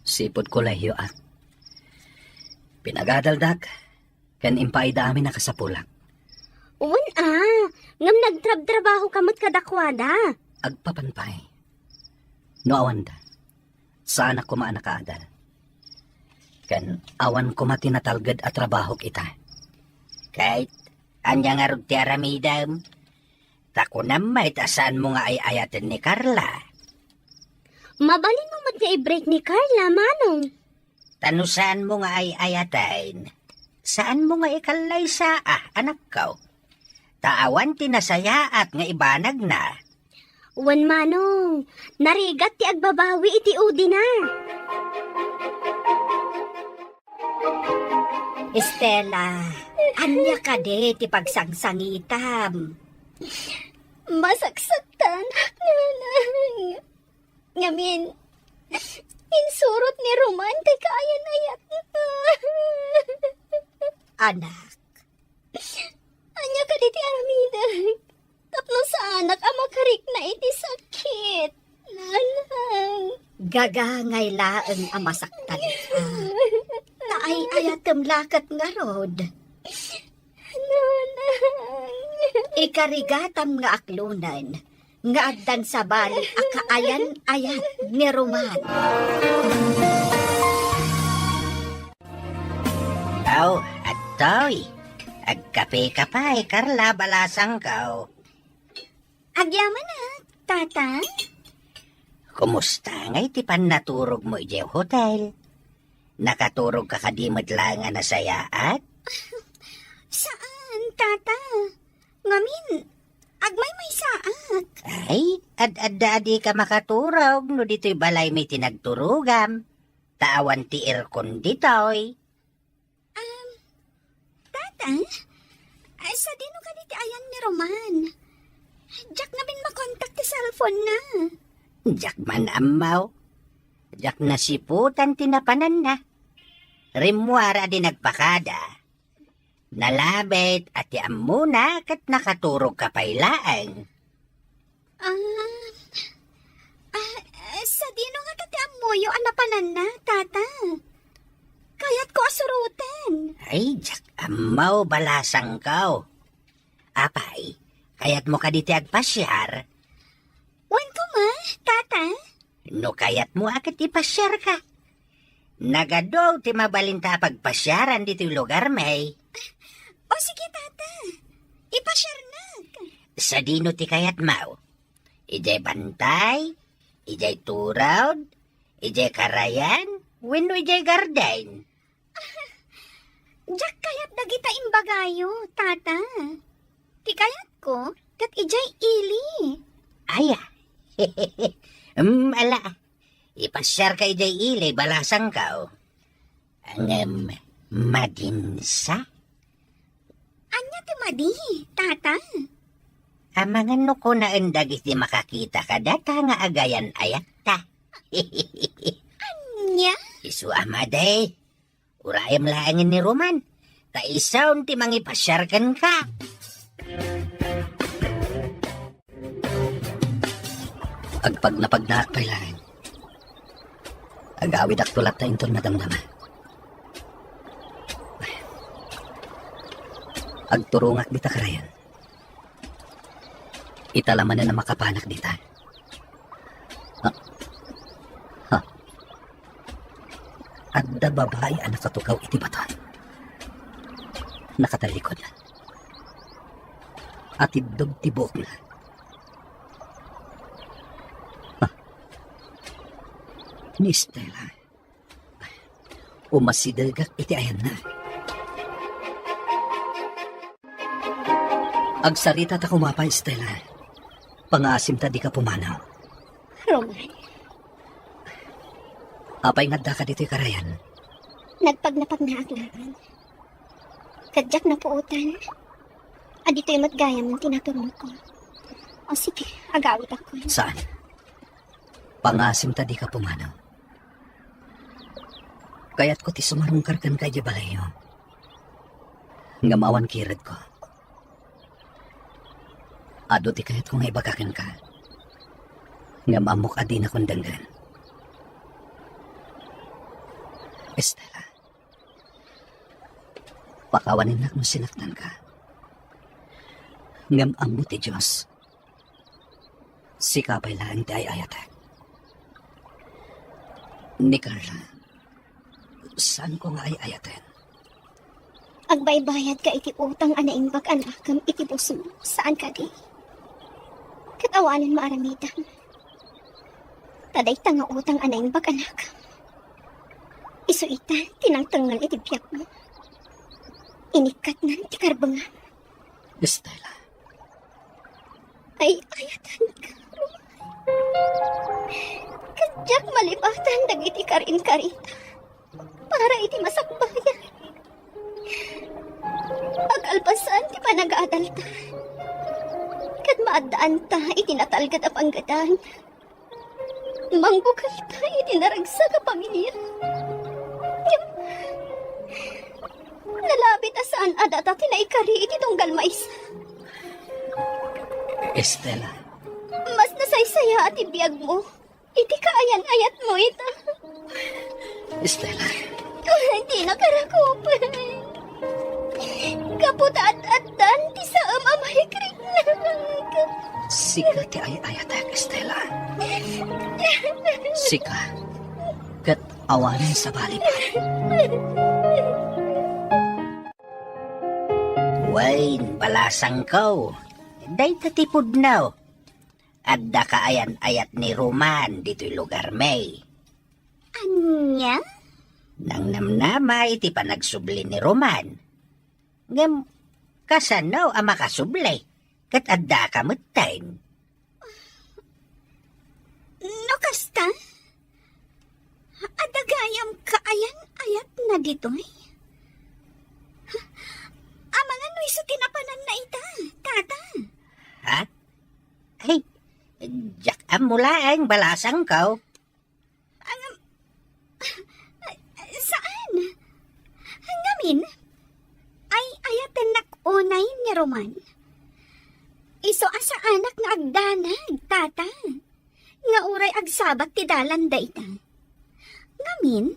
Sipud kolehiyoak. Pinagadaldak, ken impaayda amin a kasapulak. Wen a, ngem nagtrabtrabahoka met kadakuada. Agpapan pay. No awanda, saanak koma a nakaadal. Ken awan koma ti natalged a trabahok ita. Ket ania ngarud ti aramidem? Ta kunam met a saanmo nga ay-ayaten ni Carla. Mabalinmo met nga i-break ni Carla, Manong. Ta no saanmo nga ay-ayaten, saanmo nga ikallaysa, a, anakko. Ta awan ti nasayaat nga ibanagna. Wen, Manong, narigat ti agbabawi iti udina. Estela, ania kadi ti pagsangsangitam? Masaksaktan, Nanang. Ngamin, insurot ni Roman ti kaayan-ayatna. Anak. Ania kadi ti aramidek? Tapno saanak a makarikna iti sakit. Nanang. Gagangay laeng a masaktan ka. Ta ay-ayatem la ket ngarud. Nanang. Ikarigatam nga aklonen nga addan sabali a kaayan-ayat ni Roman. Aw, adtoy. Agkape ka pay, Carla, balasangko. Agyaman a, Tata. Kumusta ngay ti pannaturogmo idiay hotel? Nakaturogka kadi met laeng a nasayaat? Saan, Tata. Ngamin, agmaymaysaak. Ay, ad-adda a dika makaturog no ditoy balaymi ti nagturogam. Ta awan ti aircon ditoy. Um, Tata, ay, sadino kadi ti ayan ni Roman? Diak ngamin makontak ti cellphone-na. Diak man ammo. Diak nasiputan ti napananna. Rimmuar a di nagpakada. Nalabit a ti ammona ket nakaturogka pay laeng. Ah, ah, sadino nga ti ammoyo a napananna, Tata? Kayatko a suroten. Ay, diak ammo, balasangko. Apay, kayatmo kadi ti agpasiar? Wen koma, Tata. No kayatmo a ket ipasiarka. Nagadu ti mabalinta a pagpasiaran ditoy lugarmi. O sige, tata. Ipasiarnak. Sadino ti kayatmo? Idiay bantay? Idiay turod? Idiay karayan? Wenno idiay garden? Diak kayat dagita imbagayo, tata. Ti kayatko, ket idiay ili. Aya. Mm, ala. Ipasiarka idiay ili, balasangko. Ngem, madinsa? Ania ti madi, tata? Amangan no kunaen dagiti makakita kadata nga agayan-ayatta. Ania? Isu a madi. Urayem laengen ni Roman. Ta isun ti mangipasiar kenka. Agpagnapagnaak pay laeng. Agawidakto latta inton madamdama. Agturongak dita karayan. Ita la manen a makapanak dita. Ha? Ha? Adda babai a nakatugaw iti bato. Nakatallikod. Atiddog ti buokna. Ah. Ni Stella. Umasidegak iti ayanna. Agsarita ta kumapa, Stella. Pangaasim ta dika pumanaw. Roman. Apay nga addaka ditoy karayan? Nagpagnapagnaak laeng. Ket diak napuotan. Aditoy met gayam ti naturongko. O sige, agawidakon. Saan? Pangaasim ta dika pumanaw. Kayatko ti sumarungkar kenka idiay balayyo. Ngem awan kiredko. Adu ti kayatko nga ibaga kenka. Ngem ammok a dinakon denggen. Stella, pakawanennak no sinaktanka. Ngem ammo ti Dios. Sika pay laeng ti ay-ayatek. Ni Carla, saanko nga ay-ayaten. Agbaybayadka iti utang a naimbag a nakem iti busmo, saan kadi? Ket awanen maaramidem. Ta dayta nga utang a naimbag a nakem, isu ita ti nangtengngel iti biagmo. Inikkatnan ti karbengam. Stella. Ay-ayatenka. Ket diak malibatan dagiti karinkarita para iti masakbayan. Agalpasan ti panagadalta, ket maaddaanta iti natalged a panggedan. Mangbukelta iti naragsak a pamilya. Ngem nalabit a saan a data ti naikari iti tunggal maysa. Stella. Mas nasaysayaat ti biagmo iti kaayan-ayatmo ita. Stella. Dina karakupen. Gapu ta ad-addan ti saem a maikriknak. Sika ti ay-ayatek, Stella. Sika, ket awanen sabali pay. Wen, balasangko, dayta ti pudno. Adda kaayan-ayat ni Roman ditoy lugarmi. Ania? Nangnamnama iti panagsubli ni Roman. Ngem, kasano a makasubli? Ket addaka metten. No kasta, adda gayam kaayan-ayatna ditoy? Amangan no isu ti napananna ita, tata? Ha? Ay, diak ammo laeng, balasangko. Ang, saan? Ngamin, ay-ayatennak unay ni Roman. Isu a saanak nga agdanag, tata. Nga uray agsabat ti dalan dayta. Ngamin,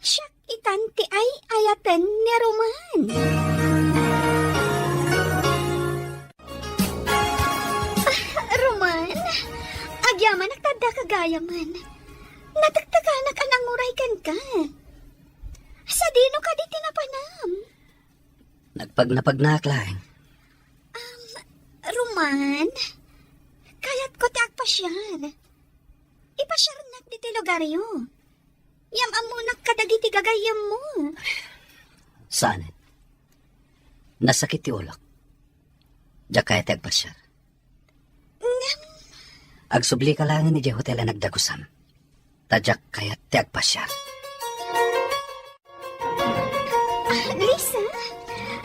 siak itan ti ay-ayaten ni Roman. Ah, Roman, agyamanak ta addaka gayamen. Natektekanak a nanguray kenka. Sadino kadi ti napanam? Agpagnapagnaak laeng. Roman, kayatko ti agpasiar. Ipasiarnak ditoy lugaryo. Yam-ammonak kadagiti gagayyemmo. Saan? Nasakit ti ulok. Diak kayat ti agpasiar. Ngem, agsublika laengen idiay hotel a nagdagusam. Ta diak kayat ti agpasiar. Ah, Lisa,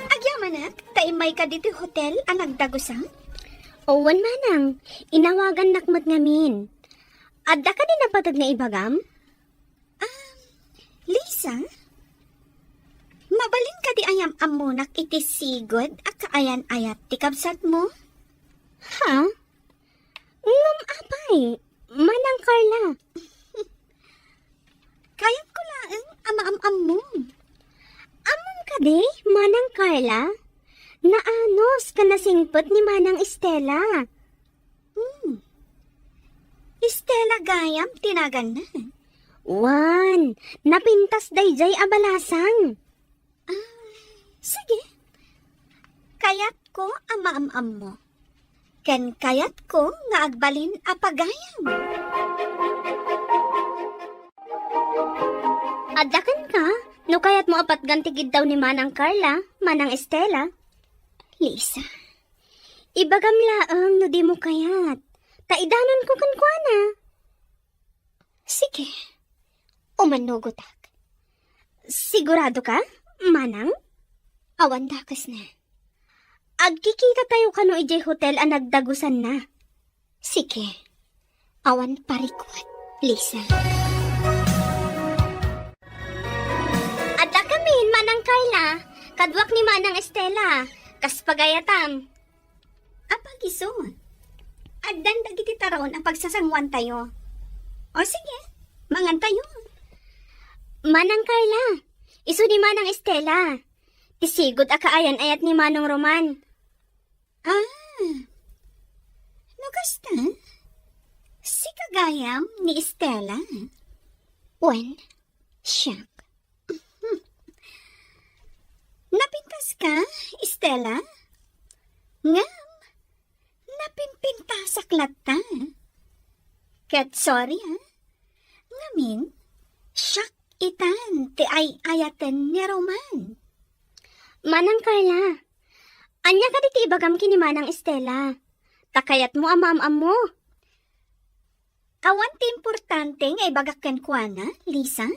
agyamanak, ta immayka ditoy hotel a nagdagusam? Wen, manang, inawagannak met ngamin. Adda kadi napateg nga ibagam? Ah, Lisa, mabalin kadi a yam-ammonak iti sigud a kaayan-ayat ti kabsatmo? Ha? Ngem apay, Manang Carla? Kayatko laeng a maam-ammom. Ammom kadi, Manang Carla? Naanus ken nasingpet ni Manang Estela. Hmm. Estela gayam ti naganna. Wen, napintas daydiay a balasang. Ah, sige. Kayatko a maam-ammo. Ken kayatko nga agbalin a pagayam. Adda kenka, no kayatmo a patgan ti giddaw ni Manang Carla, Manang Estela. Lisa, ibagam laeng no dimo kayat. Ta idanonko kenkuana. Sige. Umannugotak. Sigurado ka, Manang? Awan dakesna. Agkikita tayo kano idiay hotel a nagdagusanna. Sige. Awan parikut, Lisa. Adda kami, Manang Carla. Kaduak ni Manang Estela. Kas pagayatam. Apag isu, addan dagiti taraon a pagsasanguantayo. O sige, mangantayo. Manang Carla, isu ni Manang Estela. Ti sigud a kaayan-ayat ni Manong Roman. Ah, no kasta, sika gayam ni Estela? Wen, siak. Napintaska, Estela? Ngem, napinpintasak latta. Ket sorry, ah. Ngamin, siak itan ti ay-ayaten ni Roman. Manang Carla, ania kadi ti ibagam ken ni Manang Estela? Ta kayatmo a maam-ammo. Awan ti importante nga ibagak kenkuana, Lisa.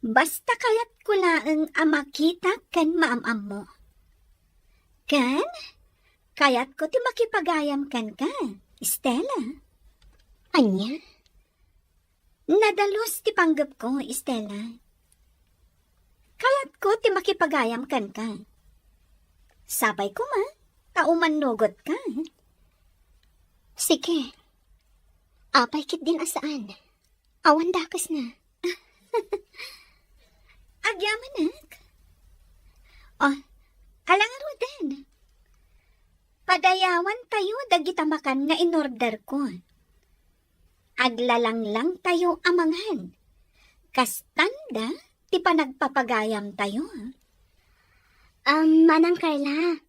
Basta kayatko laeng a makitak ken maam-ammo. Ken, kayatko ti makipagayam kenka, Estela. Ania? Nadalus ti panggepko, Estela. Kayatko ti makipagayam kenka. Sapay koma ta umannugotka. Sige. Apay ketdin a saan? Awan dakesna. Agyamanak. O, ala ngaruden. Padayawantayo dagita makan nga inorderko. Aglalanglangtayo a mangan. Kastanda ti panagpapagayamtayo. Um, Manang Carla,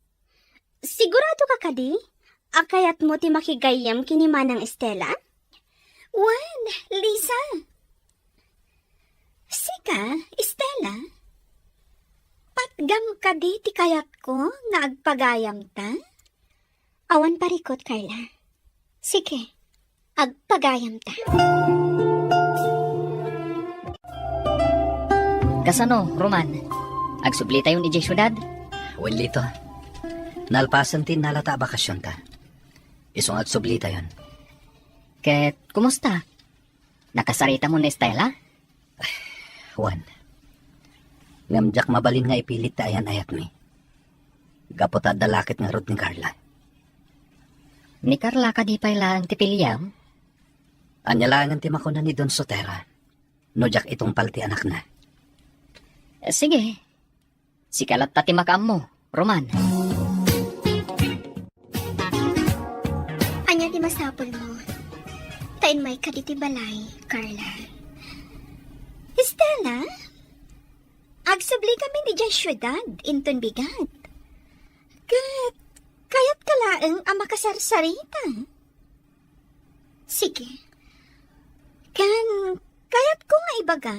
sigurado ka kadi a kayatmo ti makigayyem ken ni Manang Estela? Wen, Lisa. Sika, Estela, patgam kadi ti kayatko nga agpagayamta? Awan parikut, Carla. Sige, agpagayamta. Kasano, Roman? Agsublitayon idiay siudad? Wen, Lito. Nalpasen ti innalata a bakasionta. Isu nga agsublitayon. Ket, kumusta? Nakasaritamon ni Estela? Wen. Ngem diak mabalin nga ipilit ti ayan-ayatmi. Gapu ta adda la ket ngarud ni Carla. Ni Carla kadi pay laeng ti piliam? Ania laengen ti makuna ni Don Sotero no diak itungpal ti anakna? Sige. Sika latta ti makaammo, Roman. Ania ti masapulmo? Ta immayka ditoy balay, Carla. Estela? Agsubli kami idiay siudad inton bigat. Ket kayatka laeng a makasarsarita. Sige. Ken kayatko nga ibaga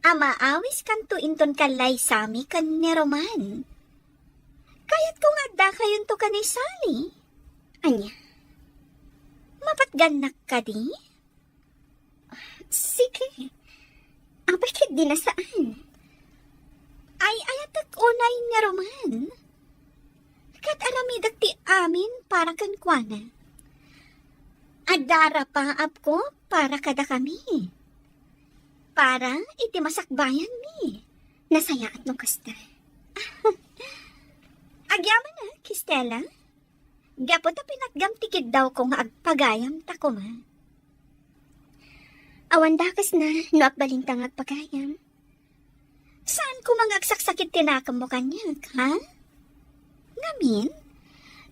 a maawiskanto inton kallaysami ken ni Roman. Kayatko nga addakayonto ken ni Sally. Ania? Mapatgannak kadi? Sige. Apay ket di na saan? Ay-ayatek unay ni Roman. Ket aramidek ti amin para kenkuana. Adda rapaapko para kadakami. Para iti masakbayanmi. Nasayaat no kasta. Agyamanak, Stella. Gapu ta pinatgam ti kiddawko nga agpagayamta koma. Awan dakesna no agbalinta nga agpagayam. Saan koma nga agsaksakit ti nakemmo kaniak, ha? Ngamin,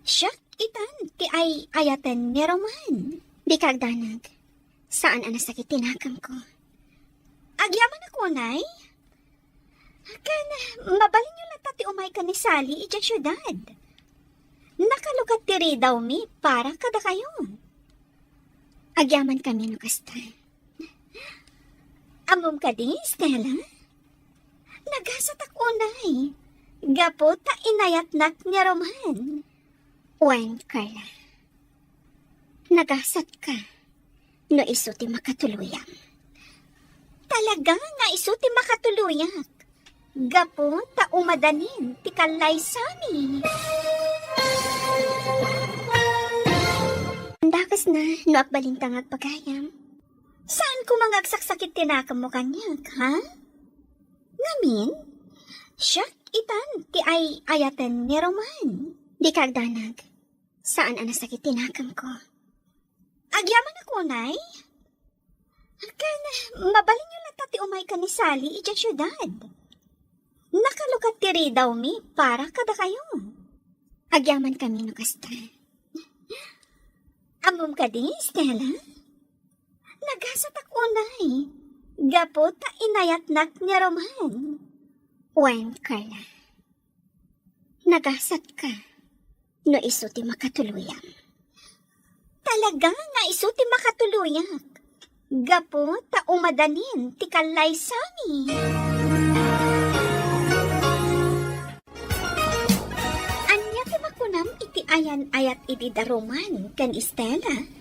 siak itan ti ay-ayaten ni Roman. Dika agdanag. Saan a nasakit ti nakemko. Agyamanak unay? Ken, mabalinyo latta ti umay ken ni Sally idiay siudad. Nakalukat ti ridawmi para kadakayo. Agyamankami no kasta. Ammom kadi, Stella? Nagasatak unay. Gapu ta inayatnak ni Roman. Wen, Carla. Nagasatka no isu ti makatuluyam. Talaga nga isu ti makatuloyak. Gapu ta umadanin ti kallaysami. Dakesna no agbalinta nga agpagayam. Saan koma nga agsaksakit ti nakemmo kaniak, ha? Ngamin, siak itan ti ay-ayaten ni Roman. Dika agdanag. Saan a nasakit ti nakemko. Agyamanak unay? Ken, mabalinyo latta ti umay ken ni Sally idiay siudad. Nakalukat ti ridawmi para kadakayo. Agyamankami no kasta. Ammom kadi, Stella? Nagasatak unay. Gapu ta inayatnak ni Roman. Wen, Carla. Nagasatka no isu ti makatuluyam. Talaga nga isu ti makatuloyak. Gapu ta umadanin ti kallaysami. Ania ti makunam iti ayan-ayat idi da Roman ken Stella?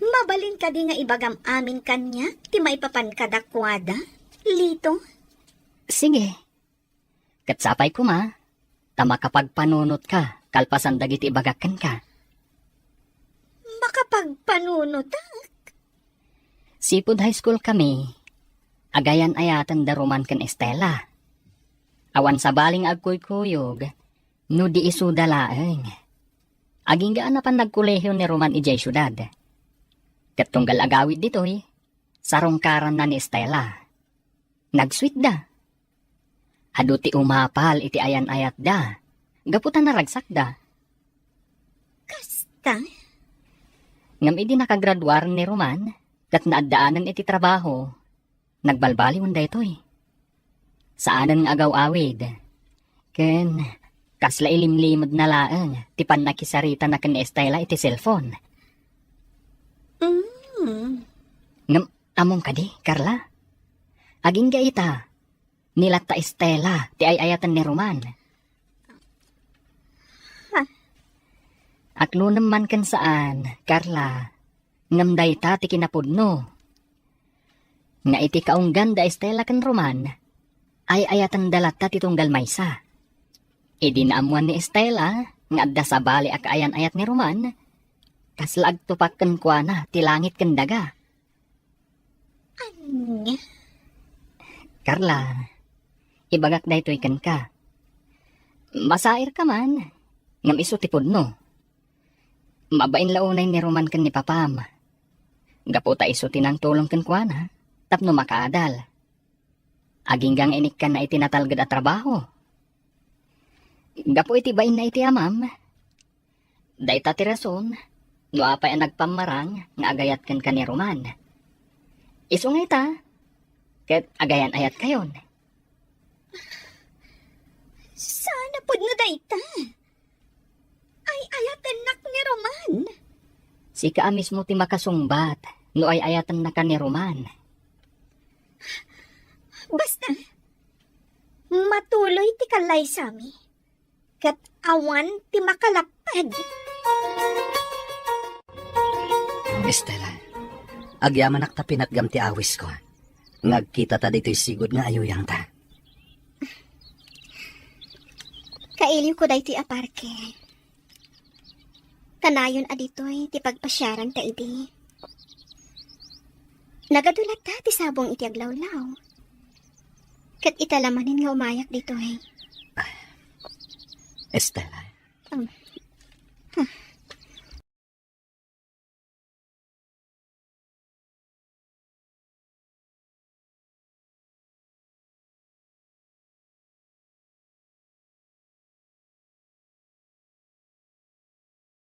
Mabalin kadi nga ibagam amin kaniak ti maipapan kadakuada, Lito? Sige. Ket sapay koma, ta makapagpanunotka kalpasan dagiti ibagak kenka. Makapagpanunotak? Sipud high school kami, agayan-ayaten da Roman ken Estela. Awan sabali nga agkuykuyog no di isuda laeng. Agingga a napan nagkolehiyo ni Roman idiay siudad. Ket tunggal agawid ditoy, sarungkaranna ni Estela. Nagsuitda. Adu ti umapal iti ayan-ayatda, gapu ta naragsakda. Kasta? Ngem idi nakagraduar ni Roman, ket naaddaanen iti trabaho, nagbalbaliwen daytoy. Saanen nga agaw-awid. Ken, kasla ilimlimedna laeng ti pannakisaritana ken ni Estela iti cellphone. Mm. Ngem, ammom kadi, Carla? Agingga ita, ni latta Estela ti ay-ayaten ni Roman. Ha? Aklonem man ken saan, Carla, ngem dayta ti kinapudno. Nga iti kaunggan da Estela ken Roman, ay-ayatenda latta ti tunggal maysa. Idi naammoan ni Estela nga adda sabali a kaayan-ayat ni Roman, kasla agtupak kenkuana ti langit ken daga. Ania? Carla, ibagak daytoy kenka. Masairka man, ngem isu ti pudno. Mabain la unay ni Roman ken ni Papam. Gapu ta isu ti nangtulong kenkuana tapno makaadal. Agingga nga inikkanna iti natalged a trabaho. Gapu iti bainna iti amam, dayta ti rason no apay a nagpammarang nga agayat kenka ni Roman. Isu nga ita, Ket agayan-ayatkayon. Saan a pudno dayta? Ay-ayatennak ni Roman. Sika a mismo ti makasungbat no ay-ayatennaka ni Roman. Basta, matuloy ti kallaysami, ket awan ti makalapped. Estela, agyamanak ta pinatgam ti awisko. Nga agkitata ditoy sigud nga ayuyangta. Kailiwko daytoy a parke. Kanayon a ditoy ti pagpasiaranta idi. Nagadu latta ti sabong iti aglawlaw. Ket ita la manen nga umayak ditoy. Estela,